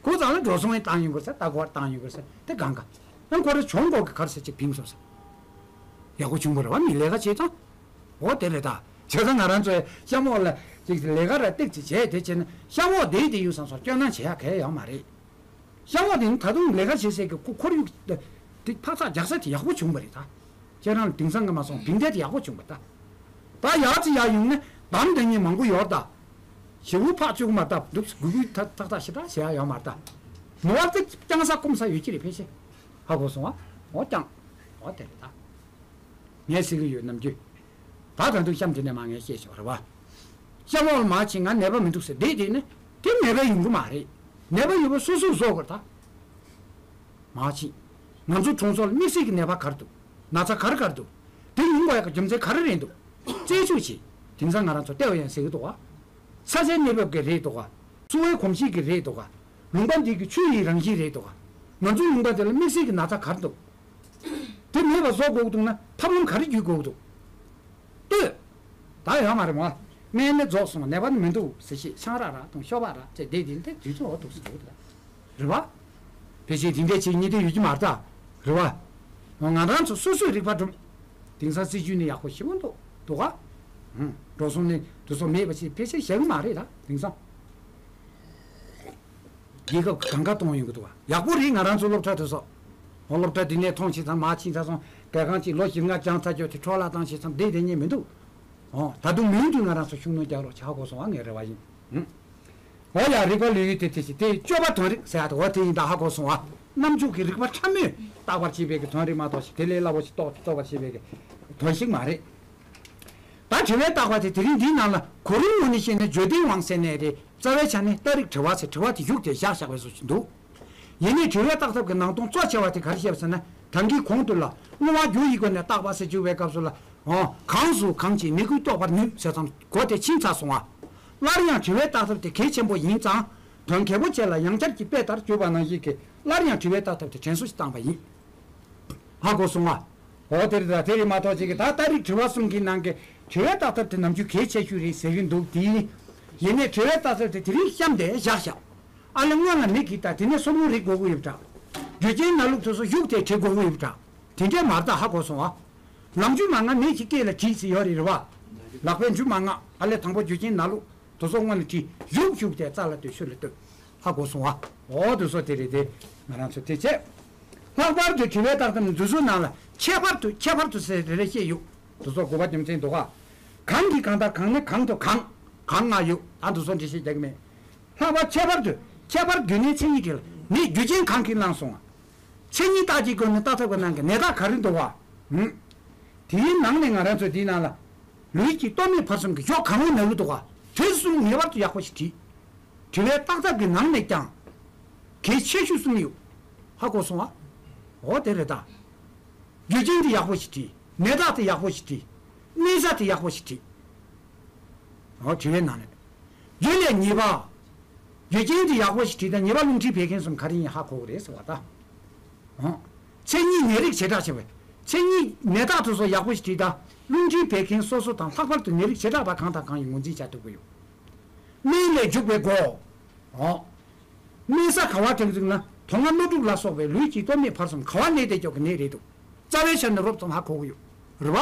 ཁོ་ཚང་ལ་འགྲོ་སོང་ཡང་བཏང་ཡོང་དགོས་ཟེར། ལྟ་སྐོར་བཏང་ཡོང་དགོས་ཟེར་དེ་གང་ག་ཡང་ཁོ་རེ་བྱུང་དགོས་ཀྱི་གར་ཟེར་གཅིག་ཕིང་སོང་ཟེར། ཡག་པོ་བྱུང་བ་རེད་བ་མི་ལས་ཀ་བྱེད་ཙང་། འོ་དེ་རེད་ད། བྱས་ཙང་ང་རང་ཚོས་གཤམ་འོག་ལ་ཅིག་ལས་ཀ་ར་ཏིག་ཅིག་བྱས་དེ་བྱས་ན་གཤམ་འོག་དེའི་དེ་ཡུལ་སང་སོང་སྐྱོ་སྣང་བྱེད་ཡག་གལ་ཡོད་མ་རེད། གཤམ་འོག་དེ་ནི་ད་དུང་ལས་ཀ་བྱེད་སའི་གི་ཁོ་ཁོར་ཡུག་དེ་འཕག་འཚག་རྒྱག་ས་དེ་ཡག་པོ་བྱུང་བ་རེད་ད། ཁྱེད་རང་ལ་དེང་སང་གི་མ་སོང་བིང་ཏེ་དེ་ཡག་པོ་བྱུང་བ་ད། ད་ཡག་ཅིག་ཡག་ཡོང་ན་འདམ་དེ་ཉིད་མང་པོ་ཡོད་ད། ཞེ་པོ་ཕག་བཅུག་མ་ད་འདུག་གུ་གུ་ཐག་ཐག་ཐག་ཞེ་དྲག་བྱེད་ཡག་ཡོད་མ་རེད་ད། ནོར་བ་ཙིག་རྐྱང་ས་སྐོམ་ས་ཡོད་ཀྱི་རེད་ཕལ་ཆེར། ཧ་གོ་སོང་ཨ། འོ་རྐྱང་། འོ་དེ་རེད་ད། ངས་ཟེར་གི་ཡོད་ནམ་རྒྱུན། ད་ད་དུང་གཤམ་དེ་ནས་མ་ངས་བཤད་ཆོག་རེད་བ། གཤམ་འོག་ལ་མར་ཕྱིན་ང་ནད་པ་མི་འདུག་ཟེར་བསྡད་བསྡད་ན་དེ་ནད་པ་ཡོང་གི་མ་རེད། ནད་པ་ཡོད་པ་སོ་སོས་བཟོ་དགོས་རེད་ད། མར་ཕྱིན། ང་ཚོ་གྲོང་ཚོ་ལ་དམིགས་བསལ་གྱི་ནད་པ་ག་རེ་འདུག་ན་ཚ་ག་རེ་ག་རེ་འདུག་དེ་ཡོང་དགོས་ཡག་གི་རྒྱུ་མཚན་ག་རེ་རེད་འདུག་རྩད་གཅོད་བྱེད། དེང་སང་ང་རང་ཚོ་ལྟེ་བ་ཡང་ཟེར་གི་འདུག་བ། ས་ཆའི་གནས་བབ་ཀྱི་རེད་འདུག་ག་གསོ་བའི་གོམས་གཤིས་ཀྱི་རེད་འདུག་ག་ལུང་པ་འདི་གི་ཆུ་ཡི་རང་བཞིན་རེད་འདུག་ག་ང་ཚོའི་ལུང་པ་དེ་ལ་དམིགས་བསལ་གྱི་ན་ཚ་ག་རེ་འདུག་དེ་མེད་པ་བཟོ་དགོས་འདུག་ན་ཐབས་ལམ་ག་རེ་བརྒྱུད་དགོས་འདུག་ལྟོས། ད་ཡོད་མ་རེད་མོ། སྨན་ནི་རྫོགས་སོང་ནད་པ་ནི་མི་འདུག་ཟེར་ཤེས་ཆང་རག་རག་དང་ཤོ་སྦག་རག་ཅེས་བསྡད་དེ་འདི་དུས་ཚོད་འོ་འདུག་ཟེར་འདུག་ད། རེད་བ། ཕལ་ཆེར་དེ་འདྲས་བྱེད་ཉེན་དེ་ཡོད་ཀྱི་མ་རེད་ད། རེད་བ། ང་རང་ཚོ་སོ་སོས་རིག་པ་སྒྲུབ། དེང་སང་སྲིད་ཇུས་ནི་ཡག་པོ་ཞེ་པོ་འདུག་འདུག་ག་ཨང་། འགྲོ་སོང་ནི་དེ་ཚོ་མེད་པ་ཞིག་ཕལ་ཆེར་བཞག་གི་མ་རེད་ད་དེང་སང་། རྒྱལ་ཁབ་གང་ག་གཏོང་ཡོང་གི་འདུག་བ། ཡག་པོ་རེད། ང་རང་ཚོ་སློབ་གྲྭ་དེ་ཚོ། འོ་སློབ་གྲྭ་འདི་ནས་མཐོང་ཕྱིན་ཙང་མར་ཕྱིན་ཚར་སོང་། དེ་གང་ཅིག་ལོ་བཞི་ལྔ་སྦྱངས་ཚར་རྒྱུ་དེ་འཕྲོ་བརླག་བཏང་ཕྱིན་ཙང་བསྡད་བསྡད་ཉན་མི་འདུག་འོ་ད་དུང་མུ་མཐུད་ང་རང་ཚོ་ཤུགས་སྣོན་རྒྱག་རོགས་བྱ་དགོས་སོང་བ། ངའི་རེ་བ་ཡིན། ཨང་། འོ་ཡ། རིག་པ་ལོས་ཡུལ་དེ་དེ་ཞིག་དེ་སྤྱོད་པ་དོན་རིག་ཟེར་ཡ་དེ་འོ་དེ་ཡིན་ད། ཧ་གོ་སོང་ཨ། རྣམ་འཇོག་གི་རིག་པ་ཕྲ་མོས་བརྟག་པར་བྱེད་པའི་གི་དོན་རིག་མ་གཏོགས་ཤིག་དེ་ལས་སླ་བོ་ཞིག་རྟོགས་རྟོགས་པར་བྱེད་པའི་གི་དོན་ཞིག་མ་རེད། ད་དྲི་བའི་བརྟག་པ་དེ་དེ་རིང་འདིའི་ནང་ལ་གོ་རིམ་ངོས་ནས་བཤད་ན་བརྗོད་དོན་དབང་ཟེར་ནས་རེད། རྩ་བའི་ཆ་ནས་རྟགས་རིགས་དྲི་བ་ཟེར་དྲི་བ་དེ་གཞུག་དེ་བཞག་བཞག་པའི་བཟོ་ཞིག་འདུག་ཡིན་ནའི་དྲི་བའི་བརྟག་ཐབས་ཀྱི་ནང་དོན་གཙོ་ཆེ་བ་དེ་ག་རེ་བཤད་པ་ཟེར་ན། ད་གིན་གོང་དུ་ལ་བསླུ་བ་རྒྱུ་ཡི་སྒོ་ནས་བརྟག་པ་ཟེར་བརྗོད་པའི་སྐབས་སུ་ལ། འོ། གང་གཟུགས་གང་ཅི་མིག་གིས་རྟོགས་པར་ནུས་ཟེར་ཙམ་གོ་དེ་ཕྱིན་ཚར་སོང་ང་། སླར་ཡང་དྲི་བའི་བརྟག་ཐབས་དེ་གལ་ཆེན་པོ་ཡིན་ཙང་། དོན་གལ་པོ་ཆེ་ལ་ཡང་བསྐྱར་གྱི་དཔེ་ལྟར་བརྗོད་པ་ནང་བཞིན་གྱི་སླར་ཡང་དྲི་བའི་བརྟག་ཐབས་དེ་དྲན་གསོ་ཞིག་བཏང་བ་ཡིན། ཧ་གོ་སོང་ང་། འོ་དེ་རེད་ད། དེ་རེད་མ་གཏོགས་ཅིག་གི་ད་རྟགས་རིགས་དྲི་བ་གསུམ་གྱི་ནང་གི་དྲི་བའི་བརྟག་ཐབས་དེ་ནམ་རྒྱུན་གལ་ཆེ་ཤོས་རེད་ཟེར་གྱི་འདུག་དེ་ཡིན་ནའི་དྲི་བའི་བརྟག་ཐབས་དེ་དེ་རིང་གཤམ་དེ་བཞག་བཞག་ཨ་ལས་སྔོན་ལ་མི་གིས་ད་དེ་ནས་སོར་མོ་རིག་དགོས་ཀྱི་ཡོད་པ་འདྲ། རྒྱུ་རྐྱེན་ན་ལུགས་དེ་ཚོ་གཞུག་དེ་བྲི་དགོས་ཀྱི་ཡོད་པ་འདྲ། དེ་འདྲས་མ་རེད་ད། ཧ་གོ་སོང་ཨ། ལག་འཇུ་མ་ང་མེད་ཅིག་སྐེ་ལ་བྲིས་ཟེར་ཡོད་རེད། རེད་བ། ལག་པས་འཇུ་མ་ང་ཨ་ལས་དང་པོ་རྒྱུ་རྐྱེན་ན་ལུགས་དེ་ཚོ་སྔོན་ལ་བྲིས། གཞུག་གཞུག་དེ་རྩ་ལ་ལྟོས། ཤུལ་ལ་ལྟོས། ཧ་གོ་སོང་ཨ། འོ་དེ་ཚོ་དེ་རེད་དེ། ང་རང་ཚོ་དེ་བྱས། ལྷག་པར་དུ་དྲི་བའི་བརྟག་ཐབས་ནི་འདི་ཚོའི་ནང་ལ་ཁྱད་པར་དུ་ཁྱད་པར་དུ་ཟེར་རེ་རེ་བཤད་ཡོད། དེ་ཚོ་དགོས་པ་རྒྱུ་མཚན་འདུག་ག་གང་གིས་གང་ལྟར་གང་ནས་གང་དུ་གང་། གང་ང་ཡོད། ད་འདི་ཚོ་འགྲེལ་བཤད་རྒྱག་གི་མེད། ལྷག་པར་ཁྱད་པར་དུ། ཁྱད་པར་དུ་ནི་མཚན་ཉིད་བྲིས་ལ་ནི་རྒྱུ་རྐྱེན་གང་གིས་བསླངས་སོང་ང་། མཚན་ཉིད་རྟགས་ཀྱི་སྒོ་ནས་བརྟག་ཐབས་ཀྱི་ནང་གི་ནད་རྟགས་ག་རེ་འདུག་བ། ཧུམ། དེའི་ནང་ནས་ང་རང་ཚོ་འདིའི་ནང་ལ། ལུས་ཀྱི་སྟོད་སྨད་བར་གསུམ་གྱི་ཕྱོགས་གང་བོ་ན་གི་འདུག་བ། དེ་གསུམ་ངེས་པར་དུ་ཡག་པོ་ཞིག་བྲིས། དྲི་བའི་བརྟག་ཐབས་ཀྱི་ནང་ནས་ཀྱང་། གལ་ཆེ་ཤོས་གསུམ་ཡོད། ཧ་གོ་སོང་ང་། འོ་དེ་རེད་ད། རྒྱུ་རྐྱེན་དེ་ཡག་པོ་ཞིག་བྲིས། ནད་རྟགས་དེ་ཡག་པོ་ཞིག་བྲིས། གནས་ས་དེ་ཡག་པོ་ཞིག་བྲིས། འོ་དྲི་བའི་ནང་ནས། རྒྱུ་ལས་ཉེས་པ། རྒྱུ་རྐྱེན་དེ་ཡག་པོ་ཞིག་བྲིས་དང་ཉེས་པ་རླུང་མཁྲིས་བད་ཀན་གསུམ་ག་རེ་ཡིན་ཧ་གོ་གི་རེད་ཟེར་བ་ད། འོ། མཚན་ཉིད་ནད་རིགས་བྱེ་བྲག་ཕྱེ་བའི། མཚན་ཉིད་ནད་རྟགས་དེ་ཚོ་ཡག་པོ་ཞིག་བྲིས་དང་རླུང་མཁྲིས་བད་ཀན་སོ་སོ་དང་ལྷག་པར་དུ་ནད་རིགས་བྱེ་བྲག་པ་གང་དང་གང་ཡིན་ངོས་འཛིན་བྱ་ཐུབ་ཀྱི་ཡོད། སྨན་ལས་འཇུག་པའི་སྒོ། འོ། གནས་ས་ག་བ་དྲན་འཛིན་ན་དོན་ལྔ་སྣོད་དྲུག་ལ་སོགས་པའི་ལུས་ཀྱི་སྟོད་སྨད་བར་གསུམ་ག་བ་གནས་བསྡད་ཀྱོག་གི་ནད་རེད་འདུག་རྩ་བའི་ཆ་ནས་རོབ་ཙམ་ཧ་གོ་གི་ཡོད། རེད་བ།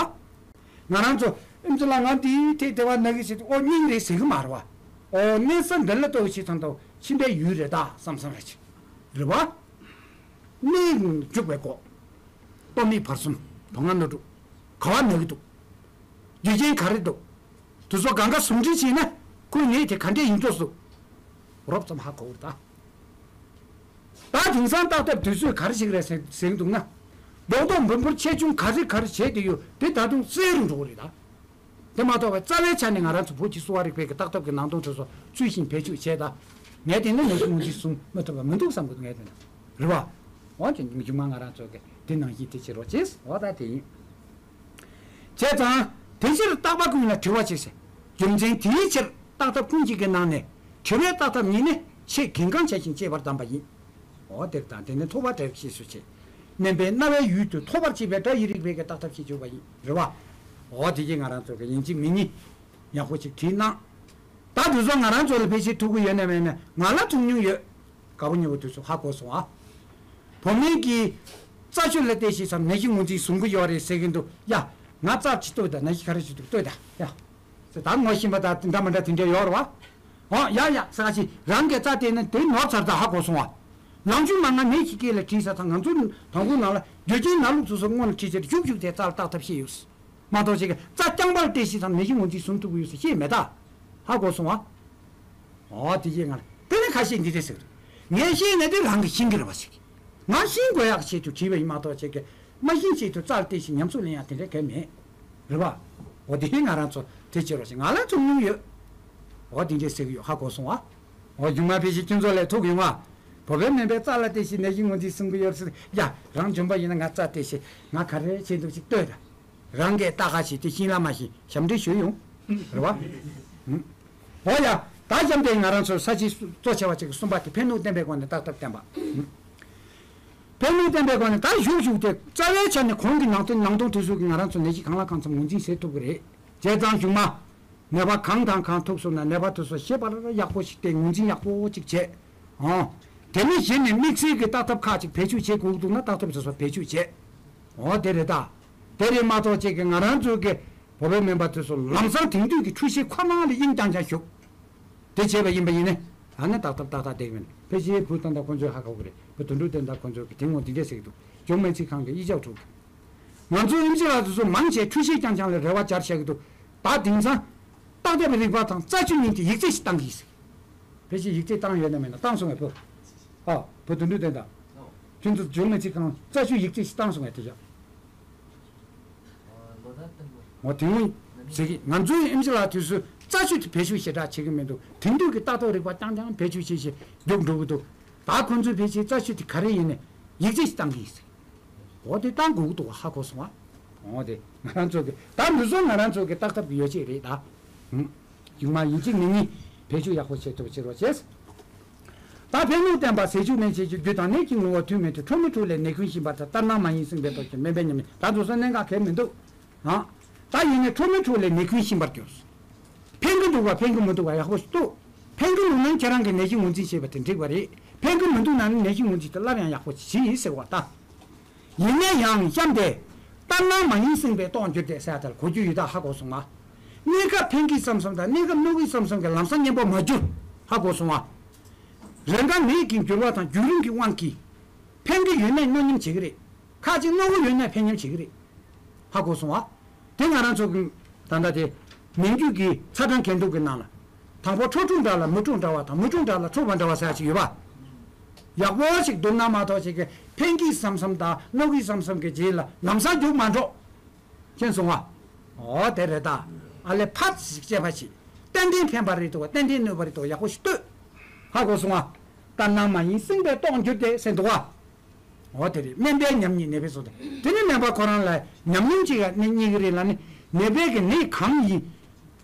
ང་རང་ཚོ་ཨེམ་ཆི་ལ་ང་འདིའི་ཐད་དེ་བ་ན་གི་ཟེར་དུས་ཨོ་སྙིང་རེད་ཟེར་གི་མ་རེད་བ། ཨོ་གནས་ས་འདི་ལ་ལྟོས་ཤིག་ཚང་ཐོག་ཕྱིན་པའི་ཡུལ་རེད་ད་བསམ་བསམ་རེད་ཅིག་རེད་བ། གནས་འཇུག་པའི་སྒོ། སྟོད་སྨད་བར་གསུམ་དོན་ལྔ་སྣོད་དྲུག་ག་བ་ན་གི་འདུག་རྒྱུ་རྐྱེན་ག་རེ་འདུག་དེ་ཚོ་གང་ག་ཟུང་འབྲེལ་བྱས་ན་ཁོའི་ནད་དེ་ག་འདྲས་ཡིན་འགྲོ་སུ། རོབ་ཙམ་ཧ་གོ་བར་ད། ད་དེང་སང་བརྟག་ཐབས་དུས་ཚོད་ག་རེ་ཞིག་རེད་ཟེར་ཟེར་གི་འདུག་ན། རྡོག་རྡོག་འབུར་འབུར་ཆེ་ཆུང་ག་རེ་ག་རེ་བྱས་དེ་ཡོད་དེ་ད་དུང་གསལ་རུ་འགྲོ་གི་རེད་ད། དེ་མ་གཏོགས་པའི་རྩ་བའི་ཆ་ནས་ང་རང་ཚོ་བོད་ཀྱི་གསོ་བ་རིག་པའི་གི་བརྟག་ཐབས་ཀྱི་ནང་དོན་དེ་ཚོ་ཚུལ་བཞིན་བེད་སྤྱོད་བྱས་ད། ངས་དེ་ནི་ངས་ཀྱི་ངོས་འཛིན་བཟུང་མི་ཐུབ་པ་མི་འདུག་བསམ་གི་འདུག་ངས་དེ་ནི། རེད་བ། འོ་ཅེ་མཇུག་མ་ང་རང་ཚོ་གི་དེ་ནང་བཞིན་དེ་བྱེད་རོགས་བྱེད། འོ་ད་དེ་ཡིན། བྱས་ཙང་། དེ་ཕྱིར་བརྟག་པ་ཀུན་ལ་དྲི་བ་བྱེད་ཟེར། རྒྱུ་མཚན་དེའི་ཕྱིར་བརྟག་ཐབས་ཀུན་གྱི་གི་ནང་ནས་དྲི་བའི་བརྟག་ཐབས་ཉིད་ནི་ཆེས་གལ་འགངས་ཆེ་ཞིང་གཅེས་པར་གདམས་པ་ཡིན། འོ་དེར་དང་དེ་ནི་ཐོབ་པ་སྒྲ་ཡིག་ཤེས་སུ་བྱེད། མནན་པས་རྣ་བའི་ཡུལ་དུ་ཐོབ་པར་བྱེད་པའི་སྒྲ་ཡི་རིགས་པའི་གི་བརྟག་ཐབས་ཤེས་བྱུང་བ་ཡིན། རེད་བ། འོ་དེ་གིས་ང་རང་ཚོ་གི་ཡིན་གཅིག་མིན་གཉིས། ཡག་པོ་ཅིག་བྲིས་གནང་། ད་དུས་ཚོད་ང་རང་ཚོ་ལ་ཕལ་ཆེར་ཐུག་གི་ཡོད་ན་མེད་ན་ང་ལ་ཐུག་མྱོང་ཡོད། དགའ་པོ་ཉེ་པོ་དུས་ཚོད་ཧ་གོ་སོང་ཨ། བུ་མོ་གིས་རྩྭ་ཆུ་ལ་བལྟས་ཤིག་ཙམ་ནད་གཞི་ངོས་འཛིན་བཟུང་གི་ཡོད་རེད་ཟེར་གྱི་འདུག་ཡ། ང་རྩྭ་ཅིག་ལྟོས་དང་ནད་གཞི་ག་རེ་ཞིག་འདུག་ལྟོས་དང་ཡ། ཟེར་ད་ངོ་ཤེས་པ་དང་འདྲ་མི་འདྲ་དེ་འདྲ་ཡོད་རེད་བ། ཨོ་ཡ་ཡ་ཟེར་ག་ཅིག་རང་གིས་རྩྭ་བལྟས་ན་དེ་ནོར་ཚར་ད་ཧ་གོ་སོང་བ། ལང་ཆུ་མ་ང་ནད་ཀྱི་སྐད་ལ་དྲིས་ས་དང་ང་ཚོ་དང་པོ་ནང་ལ་རྒྱུ་རྐྱེན་ནང་ལུགས་སོ་སོ་སྔོན་ལ་དྲིས་ཚེ་ཞུགས་ཞུགས་དེ་རྩྭ་ལ་བརྟག་ཐབས་ཤེས་ཡོད། མ་གཏོགས་ཅིག་གི་རྩྭ་རྐྱང་པར་བལྟས་ཤིག་ཙམ་ནད་གཞི་ངོས་འཛིན་བཟུང་ཐུབ་ཀྱི་ཡོད་ཟེར་བཤད་མེད་ད། ཧ་གོ་སོང་ཨ། ཨོ་དེ་བཤད་ང་ལ་དེ་ནི་ཁ་ཤས་འདི་འདྲས་ཟེར། ངས་བཤད་ནས་དེ་རང་གིས་ཤེས་ཀྱི་རེད་པ་ཞིག་ང་ཤེས་དགོས་ཡག་ཆེད་དུ་བྲིས་པ་ཡིན་མ་གཏོགས་ཅིག་གི་མ་ཤེས་ཆེད་དུ་རྩ་ལ་བལྟས་ཤིག་ཉམས་སུ་ལེན་ཡག་དེ་འདྲས་གལ་མེད། རེད་པ། ཨོ་དེ་ང་རང་ཚོ་དེ་བྱེད་རོགས་ཞེས་ང་ལ་ཐུག་མྱོང་ཡོད། ཨོ་དེ་འདྲས་ཟེར་གྱི་ཡོད་ཧ་གོ་སོང་ཨ། ཨོ་རྒྱུ་མ་ཕལ་ཆེར་ཁྱོད་ཚོ་ལས་ཐུག་ཡོང་ཨ། བོད་པའི་སྨན་པས་རྩ་ལ་བལྟས་ཤིག་ནད་གཞི་ངོས་འཛིན་བཟུང་གི་ཡོད་ཟེར་ཡ་རང་འཇོན་པ་ཡིན་ན་ང་རྩ་བལྟས་ཤིག་ང་ག་རེ་བྱེད་འདུག་ཅིག་ལྟོས་དང་། རང་གིས་ལྟ་ག་ཞིག་དེ་ཤིང་ལ་མ་ཤིང་ཞབས་འདྲེན་ཞུ་ཡོང་། རེད་བ། ཨོ་ཡ། ད་གཤམ་དེ་ང་རང་ཚོའི་ས་བྱི་གཙོ་ཆེ་བ་ཅིག་གི་གསུམ་པ་དེ་ཕན་གནོད་བསྟན་པའི་སྒོ་ནས་བརྟག་ཐབས་བསྟན་པ། ཕན་གནོད་བསྟན་པའི་སྒོ་ནས་ད་ཞུགས་ཞུགས་དེ་རྩ་བའི་ཆ་ནས་གོང་གི་ནང་དོན་ནང་དོན་དེ་ཚོ་གིས་ང་རང་ཚོ་ནད་གཞི་གང་ལ་གང་འཚམ་ངོས་འཛིན་བྱེད་ཐུབ་ཀྱི་རེད། བྱས་ཙང་གཞུག་མ། ནད་པ་གང་དང་གང་ཐུག་སོང་ན་ནད་པ་དེ་ཚོ་ཤེས་པར་ཡག་པོ་ཞིག་དེ་ངོས་འཛིན་ཡག་པོ་ཅིག་བྱས། ཨང་། དེ་ནས་གཞི་ནས་དམིགས་བསལ་གྱི་བརྟག་ཐབས་ཁག་ཅིག་བེད་སྤྱོད་བྱེད་དགོས་འདུག་ན་བརྟག་ཐབས་དེ་ཚོ་བེད་སྤྱོད་བྱས། འོ་དེ་རེད་ད། དེ་རེད་མ་གཏོགས་ཅིག་གི་ང་རང་ཚོའི་གི་ བོད་པའི་སྨན་པ་དེ་ཚོ་ལམ་སང་དེང་དུས་ཀྱི་འཕྲུལ་ཆས་ཁོ་རང་ལ་དབྱིངས་རྐྱང་རྐྱང་ཞུགས། དེ་བྱས་པ་ཡིན་པ་ཡིན་ནའི། ཨ་ནི་ཏག་ཏག་ཏག་ཏག་བསྡད་ཀྱི་མེད། ཕལ་ཆེར་བུ་ད་ལྟ་ཁོ་ཚོས་ཧ་གོ་གི་རེད། བུ་དོན་གྲུབ་བསྟན་དང་ཁོ་ཚོས་ཀྱི་དེ་སྔོན་དེ་འདྲས་ཟེར་གྱི་འདུག་འཇོན་མི་ཚེ་ཁང་གི་ཡིག་ཆ་དྲུག་གི། ང་ཚོའི་ཨེམ་ཆི་ལགས་དེ་ཚོ་མང་ཆེ་འཕྲུལ་ཆས་རྐྱང་རྐྱང་ལ་རེ་བ་སྦྱར་བཞག་གི་འདུག་ད་དེང་སང་། བརྟག་དཔྱད་པའི་རིག་པ་དང་རྩད་གཅོད་གཉིས་ཀྱི་ཡིག་ཚད་ཞིག་བཏང་གི་ཡིན་ཟེར། ཕལ་ཆེར་ཡིག་ཚད་བཏང་ཡོད་ན་མེད་ན་བཏང་སོང་ངས་བུ། ཨ། བུ་དོན་གྲུབ་བསྟན་དང་། ཁྱོད་ཚོ་འཇོན་མི་ཚེ་ཁང་རྩད་གཅོད་ཡིག་ཚད་ཞིག་བཏང་སོང་ངས་དེ་བཞག་འོ་དེ་སྔོན་ཟེར་གི། ང་ཚོའི་ཨེམ་ཆི་ལགས་དུས་སུ་རྩད་གཅོད་དེ་བེད་སྤྱོད་ཞེ་དྲག་བྱེད་ཀྱི་མི་འདུག་དེང་དུས་ཀྱི་ལྟ་རྟོག་རིག་པ་རྐྱང་རྐྱང་བེད་སྤྱོད་བྱེད་བྱེད་རྒྱུགས་འགྲོ་གི་འདུག་ད་ཁོ་ཚོས་བེད་སྤྱོད་རྩད་གཅོད་དེ་ག་རེ་ཡིན་ནས་ཡིག་ཚད་ཞིག་བཏང་གི་ཡིན་ཟེར། འོ་དེ་བཏང་དགོས་ཀྱི་འདུག་ཧ་གོ་སོང་ཨ། འོ་དེ་ང་རང་ཚོ་གི་ད་འདི་ཚོ་ང་རང་ཚོ་གི་ཏག་ཏག་གི་ཡོ་བྱད་རེད་ད། ཧུམ། གཞུག་མ་ཡིན་གཅིག་མིན་གཉིས་བེད་སྤྱོད་ཡག་པོ་བྱེད་ཐུབ་པ་བྱེད་རོགས་བྱེད། ད་ཕན་ནུས་ལྡན་པ་ཟས་བཅུད་སྨན་དཔྱད་ཀྱི་རྒྱུ་དང་ནད་ཀྱི་ངོ་བོ་ཐུན་མིན་ཏེ་ཁྲོ་མི་ཁྲོ་ལས་ནད་ཀུན་ཞི་བར་ཐལ། ལྟར་སྣང་མ་ཡིན་སེམས་པའི་སྟོབས་ཀྱིས་སྨན་པས་ཉམས་ཉེས། ད་འདུག་སེ་གནད་འགག་གལ་མི་འདུག་ཨང་། ད་ཡིན་ནའི་ཁྲོ་མི་ཁྲོ་ལས་ནད་ཀུན་ཞི་བར་འགྱུར། ཕན་གྱི་འདུག་བ་ཕན་གྱི་མི་འདུག་བ་ཡག་པོ་ཞིག་ལྟོས། ཕན་གྱི་འདུག་ན་ཁྱེད་རང་གི་ནད་གཞི་ངོས་འཛིན་བྱས་པ་དེ་འགྲིག་པ་རེད། ཕན་གྱི་མི་འདུག་ན་ནི་ནད་གཞི་ངོས་འཛིན་དེ་སླར་ཡང་ཡག་པོ་ཞིག་བྱེད་ཡིན་ཟེར་བ་ལྟ། ཡིན་ན་ཡང་གཤམ་དེ། ལྟར་སྣང་མ་ཡིན་སེམས་པའི་སྟོབས་འགྱུར་ཏེ་ཟེར་ཡ་དེ་ལ་གོ་རྒྱུ་ཡོད་ད་ཧ་གོ་སོང་ང་། གནས་སྐབས་ཕན་གྱི་བསམ་བསམ་དང་གནས་སྐབས་གནོད་ཀྱི་བསམ་བསམ་གྱི་ལམ་སང་མཉམ་པོ་མ་གྱུར། ཧ་གོ་སོང་ང་། རེས་འགའ་ནད་ཀྱི་འགྱུར་བ་དང་བརྒྱུད་རིམ་གྱི་དབང་གིས། ཕན་གྱི་ཡོད་ན་གནོད་མཉམ་བྱེད་ཀྱི་རེད། ཁ་ཅིག་གནོད་ཀྱི་ཡོད་ན་ཕན་མཉམ་བྱེད་ཀྱི་རེད། ཧ་གོ་སོང་ང་། དེ་ང་རང་ཚོ་གི་ད་ལྟ་དེ་མན་ཇུ་གི་ཚ་གྲང་གས་འདུག་གི་ནང་ལ། དང་པོ་ཁྲོ་ཁྲོ་འདྲ་ལ་མི་ཁྲོ་འདྲ་བ་དང་མི་ཁྲོ་འདྲ་ལ་ཁྲོ་བ་འདྲ་བ་ཟེར་ཡ་ཅིག་ཡོད་པ། ཡག་པོ་ཞིག་བསྡུར་ན་མ་གཏོགས་ཅིག་གི་ཕན་གྱི་བསམ་བསམ་དང་གནོད་ཀྱི་བསམ་བསམ་གྱི་རྗེས་ལ་ལམ་སང་རྒྱུག་མ་འགྲོ། མཁྱེན་སོང་ང་། འོ་དེ་རེད་ད། ཨ་ལས་ཕར་ཞིག་དཔྱད་པ་བྱེད། ཏན་ཏན་ཕན་པ་རེད་འདུག་བ་ཏན་ཏན་གནོད་པ་རེད་འདུག་བ་ཡག་པོ་ཞིག་ལྟོས། ཧ་གོ་སོང་ང་། ལྟར་སྣང་མ་ཡིན་སེམས་པའི་སྟོབས་འགྱུར་ཏེ་ཟེར་འདུག་བ། འོ་དེ་རེད། སྨན་པས་ཉམས་ཉེས་ནད་པས་གསོ་སྟེ། དེ་ནི་སྨན་པ་ཁོ་རང་ལ་ཉམས་མྱོང་ཅིག་ཡ་ནི་རྙེད་ཀྱི་རེད་ལ་ནི། ནད་པས་ཀྱི་ནད་གང་ཡིན།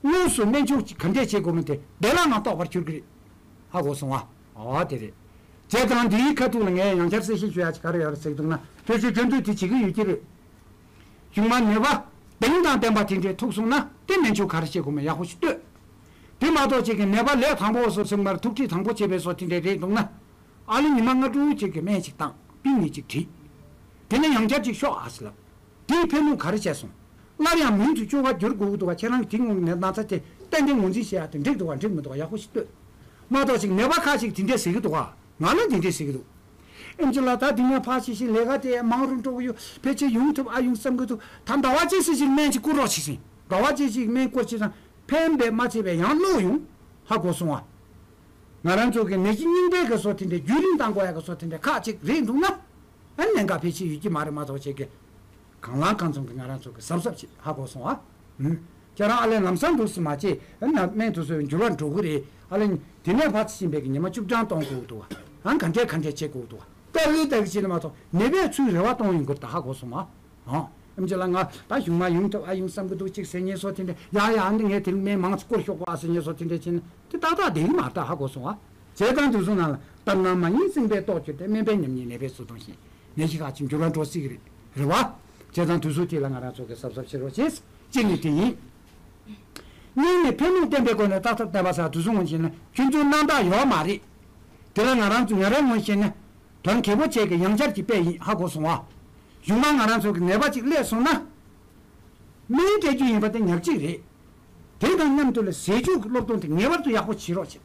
དངོས་སུ་སྨན་བཅོས་ཅིག་ག་འདྲས་བྱེད་དགོས་མིན་དེ་བདེ་བླག་ངང་རྟོགས་པར་གྱུར་གྱི་རེད། ཧ་གོ་སོང་ཨ། འོ་དེ་རེད། བྱས་ཙང་འདིའི་ཁ་ཐུག་ལ་ངས་ཡང་བསྐྱར་གསལ་བཤད་ཞུ་ཡ་ཅིག་ག་རེ་ཡོད་རེད་ཟེར་གྱི་འདུག་ན་ཕལ་ཆེར་སྐྱོན་འཛུགས་དེ་བྱེད་ཀྱི་ཡོད་ཀྱི་རེད། གཞུག་མ་ནད་པ་གདེང་དང་ལྡན་པ་དེ་འདྲས་ཐུག་སོང་ན་དེ་སྨན་བཅོས་ག་རེ་བྱེད་དགོས་མིན་ཡག་པོ་ཞིག་ལྟོས། དེ་མ་གཏོགས་ཅིག་གི་ནད་པ་ལས་དང་པོ་སོ་སེམས་མར་ཐུག་ཁྲིད་དང་པོ་བྱེད་པའི་སོ་དེ་འདྲས་རེད་འདུག་ན། ཨ་ལེ་ཉི་མ་ལྔ་དྲུག་ཅིག་གི་སྨན་ཅིག་བཏང་པིན་ནི་ཅིག་བྲིས། དེ་ནས་ཡང་བསྐྱར་ཅིག་ཤོག་ཨ་སི་ལབ། དེའི་ཕན་ནུས་ག་རེ་བྱས་སོང་། སླར་ཡང་མུ་མཐུད་བཅོས་པ་བསྒྱུར་དགོས་ཀྱི་འདུག་ག་ཁྱེད་རང་གི་དེ་སྔོན་གྱི་ན་ཚ་དེ་ཏན་ཏན་ངོས་འཛིན་བྱེད་ཡ་དེ་འགྲིག་འདུག་ག་འགྲིག་མི་འདུག་ག་ཡག་པོ་ཞིག་ལྟོས། མ་གཏོགས་ཅིག་ནད་པ་ཁ་ཅིག་དེ་འདྲས་ཟེར་གྱི་འདུག་ག་ང་ལ་དེ་འདྲས་ཟེར་གྱི་འདུག་ཨེམ་ཆི་ལགས་ད་དེ་ནས་ཕར་ཕྱིན་ཕྱིན་ལས་ཀ་དེ་མང་རུ་འགྲོ་གི་ཡོད། ཕལ་ཆེར་ཡོང་ཐུབ་ཨ་ཡོང་བསམ་གྱི་འདུག་ད་ཟླ་བ་གཅིག་ཙམ་ཞིག་སྨན་ཅིག་བསྐུར་རོགས་བྱེད་ཟིན། ཟླ་བ་གཅིག་ཅིག་སྨན་བསྐུར་བྱས་ཙང་ཕན་པས་མ་ཚད་པའི་ཡང་གནོད་ཡོང་། ཧ་གོ་སོང་ཨ། ང་རང་ཚོ་གི་ནད་གཞི་རྙིང་པའི་གི་སོ་དེ་འདྲའི་བརྒྱུད་རིམ་བཏང་དགོས་ཡ་གི་སོ་དེ་འདྲའི་ཁག་ཅིག་རེད་འདུག་ན། ཨ་ནི་གནད་འགག་ཕལ་ཆེར་ཡོད་ཀྱི་མ་རེད་མ་གཏོགས་ཅིག་གི་གང་ལ་གང་འཚམ་གི་ང་རང་ཚོ་གི་གཟབ་གཟབ་བྱེད་ཧ་གོ་སོང་ཨ། ཨུམ། ཁྱེད་རང་ཨ་ལས་ལམ་སང་འདུག་སེ་མ་བྱེད་ཨ་ནི་སྨན་དེ་ཚོ་འགྱུར་བ་འགྲོ་གི་རེད་ཨ་ལས་དེ་ནས་ཕར་ཕྱིན་པའི་གི་ཉི་མ་བཅུ་གྲངས་གཏོང་དགོས་འདུག་ཨ། ཨ་ག་འདྲས་ག་འདྲས་བྱེད་དགོས་འདུག་ཨ། ལྟ་གི་ལྟ་གི་བྱེད་ནི་མ་གཏོགས་ནད་པས་ཚུར་རེ་བ་གཏོང་ཡོང་གི་རེད་ད་ཧ་གོ་སོང་ཨ། ཨང་། ཨེམ་ཆི་ལགས་ང་ད་གཞུག་མ་ཡོང་ཐུབ་ཨ་ཡོང་བསམ་གི་འདུག་ཅིག་ཟེར་མཁན་སོ་དེ་འདྲ་ཡ་ཡ་ཨ་འདི་ངས་དེ་རིང་སྨན་མང་ཙམ་བསྐུར་ཤོག་གོ་ཨ་ཟེར་མཁན་སོ་དེ་འདྲ་བྱས་ན་དེ་ཏག་ཏག་བསྡད་ཀྱི་མ་རེད་ད་ཧ་གོ་སོང་ཨ། བྱས་ཙང་དུས་ཚོད་ནང་ལ་ལྟར་སྣང་མ་ཡིན་སེམས་པའི་སྟོབས་ཀྱིས་ཏེ་སྨན་པས་ཉམས་ཉེས་ནད་པས་གསོ་གཏོང་ཞིང་ནད་གཞི་ཁག་ཅིག་འགྱུར་བ་འགྲོ་སྲིད་ཀྱི་རེད་རེད་བ། བྱས་ཙང་དུས་ཚོད་དེ་ལ་ང་རང་ཚོ་གི་གཟབ་གཟབ་བྱེད་རོགས་བྱེད། གཅིག་ནི་དེ་ཡིན། གཉིས་ནི་ཕན་ནུས་བསྟན་པའི་སྒོ་ནས་བརྟག་ཐབས་བསྟན་པ་ཟེར་དུས་ཚོད་ངོས་བཞིན་ན་ཁྱོད་ཚོའི་རྣམ་དག་ཡོད་མ་རེད། དེ་ལ་ང་རང་ཚོ་ང་རང་ངོས་བཞིན་ན། དོན་གལ་པོ་བྱས་ཀྱི་ཡང་བསྐྱར་གྱི་དཔེ་ཡིན་ཧ་གོ་སོང་ཨ། གཞུག་མ་ང་རང་ཚོ་གི་ནད་པ་ཅིག་སླེབས་སོང་ན། སྨན་སྤྲད་རྒྱུ་ཡིན་པ་དེ་ཉག་གཅིག་རེད། དེ་དང་མཉམ་དུ་ལ་ཟས་བཅུད་ཀྱི་སློབ་སྟོན་དེ་ངེས་པར་དུ་ཡག་པོ་བྱེད་རོགས་བྱེད།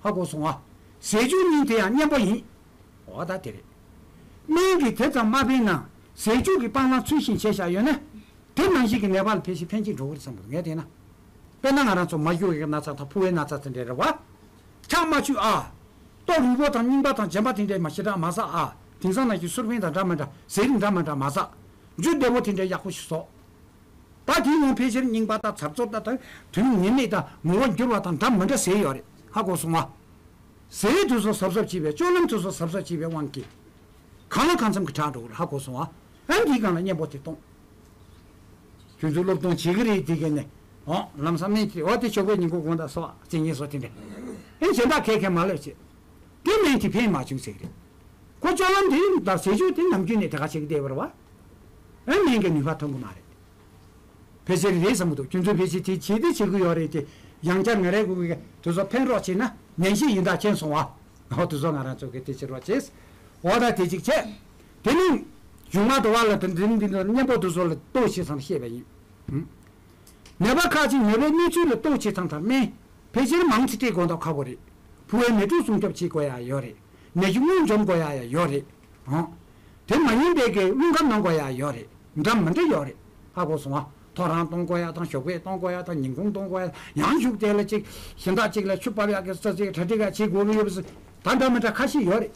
ཧ་གོ་སོང་ཨ། ཟས་བཅུད་གཉིས་དེ་ཡང་གཉེན་པོ་ཡིན། འོ་ད་དེ་རེད། སྨན་གྱིས་དེ་ཙམ་མ་ཕན་ན་ཟས་བཅུད་ཀྱིས་སྤང་བླང་ཚུལ་བཞིན་བྱས་བཞག་ཡོད་ན། དེ་ནང་བཞིན་གྱི་ནད་པ་ལ་ཕལ་ཆེར་ཕན་ཅིང་འགྲོ་གི་རེད་བསམ་གི་འདུག་ངས་བལྟས་ན། དཔེར་ན་ང་རང་ཚོ་མ་ཞུ་བའི་ན་ཚ་དང་ཕོ་བའི་ན་ཚ་དེ་འདྲ་རེད་བ། ཁྲག་མ་ཆུད་ཨ། ལྟོ་རུས་པོ་དང་རྙིང་པ་དང་རྗེན་པ་དེ་འདྲའི་མ་ཞེ་དྲག་མ་ཟ་ཨ། དེང་སང་ནང་བཞིན་སུར་པན་དང་འདྲ་མི་འདྲ་ཟས་རིགས་འདྲ་མི་འདྲ་མ་ཟ། འཇུ་བདེ་པོ་དེ་འདྲའི་ཡག་པོ་ཞིག་ཟོ། ད་དེའི་ངང་ཕལ་ཆེར་རྙིང་པ་དང་ཚར་གཙོར་དང་དོན་ངེས་མེད་དང་ངོ་བོ་འགྱུར་བ་དང་འདྲ་མི་འདྲ་ཟས་ཡོད་རེད་ཧ་གོ་སོང་ཨ། ཟས་དེ་ཚོ་གཟབ་གཟབ་བྱས་པའི་སྤྱོད་ལམ་དེ་ཚོ་གཟབ་གཟབ་བྱས་པའི་དབང་གིས། གང་ལ་གང་འཚམ་གྱི་དྲག་འགྲོ་གི་རེད་ཧ་གོ་སོང་ཨ། ཨ་འདིའི་སྒང་ལ་གཉེན་པོ་དེ་གཏོང་། ཁྱོད་ཚོས་སློབ་སྟོན་བྱེད་ཀྱི་རེད་དེ་ག་ནས། འོ་ལམ་སང་སྨན་དེ་འོ་དེ་ཞོགས་པའི་ཉིན་གུང་དགོང་དག་སོ་བ་རྩེ་ཉེས་སོ་དེ་འདྲ། ཨེ་གཞན་དག་གས་གས་མ་ལོས་བྱེད། དེ་སྨན་དེ་ཕན་མ་བྱུང་ཟེར་གི་རེད། ཁོ་སྤྱོད་ལམ་དེ་དང་ཟས་བཅུད་དེ་ནམ་རྒྱུན་ནས་དེ་ག་བྱེད་ཀྱི་བསྡད་པ་རེད་བ། ཨེ་སྨན་གྱི་ནུས་པ་ཐོན་གི་མ་རེད། ཕལ་ཆེར་རེད་བསམ་གི་འདུག་ཁྱོད་ཚོས་ཕལ་ཆེར་དེ་བྱེད་དེ་བྱེད་ཀྱི་ཡོད་རེད་དེ། ཡང་བསྐྱར་ང་རའི་གུ་གི་དེ་ཚོ་ཕན་རོགས་བྱེད་ན་ཉན་ཤེས་ཡིན་ད་མཁྱེན་སོང་བ། འོ་དེ་ཚོ་ང་རང་ཚོ་གི་དེ་བྱེད་རོགས་བྱེད། འོ་ད་དེ་གཅིག་བྱས། དེ་ནི། གཞུག་མ་དུ་བ་ལ་དེ་འདྲ་འདི་འདྲ་གཉེན་པོ་དེ་ཚོ་ལ་ལྟོས་ཤེས་ཙང་བཤད་པ་ཡིན། ཧུམ། ནད་པ་ཁག་ཅིག་ནད་པའི་གནས་ཚུལ་ལ་ལྟོས་བྱས་ཙང་ད་སྨན་ཕལ་ཆེར་མང་ཆེ་སྤྲད་དགོས་མདོག་ཁ་པོ་རེད། ཕོ་བའི་ནད་དྲུག་སྲུང་སྐྱོབ་བྱེད་དགོས་ཡ་ཡོད་རེད། ནད་གཞི་དངོས་འཇོམས་དགོས་ཡ་ཡ་ཡོད་རེད། ཨང་། དེ་མ་ཡིན་པའི་གི་རླུང་ཁམས་གནང་དགོས་ཡ་ཡོད་རེད། འདྲ་མི་འདྲ་ཡོད་རེད། ཧ་གོ་སོང་ཨ། ཐོ་རངས་གཏོང་དགོས་ཡ་དང་ཞོགས་པ་གཏོང་དགོས་ཡ་དང་ཉིན་གུང་གཏོང་དགོས་ཡ། ཡང་གཞུག་དེ་ལ་ཅིག་གཞན་དག་ཅིག་ལ་ཆུ་བབས་ཡ་གི་ས་ཅིག་གྲ་སྒྲིག་ཡ་བྱེད་དགོས་ཀྱི་ཡོད་པ་ཟེར། ད་འདྲ་མི་འདྲ་ཁ་ཤས་ཡོད་རེད།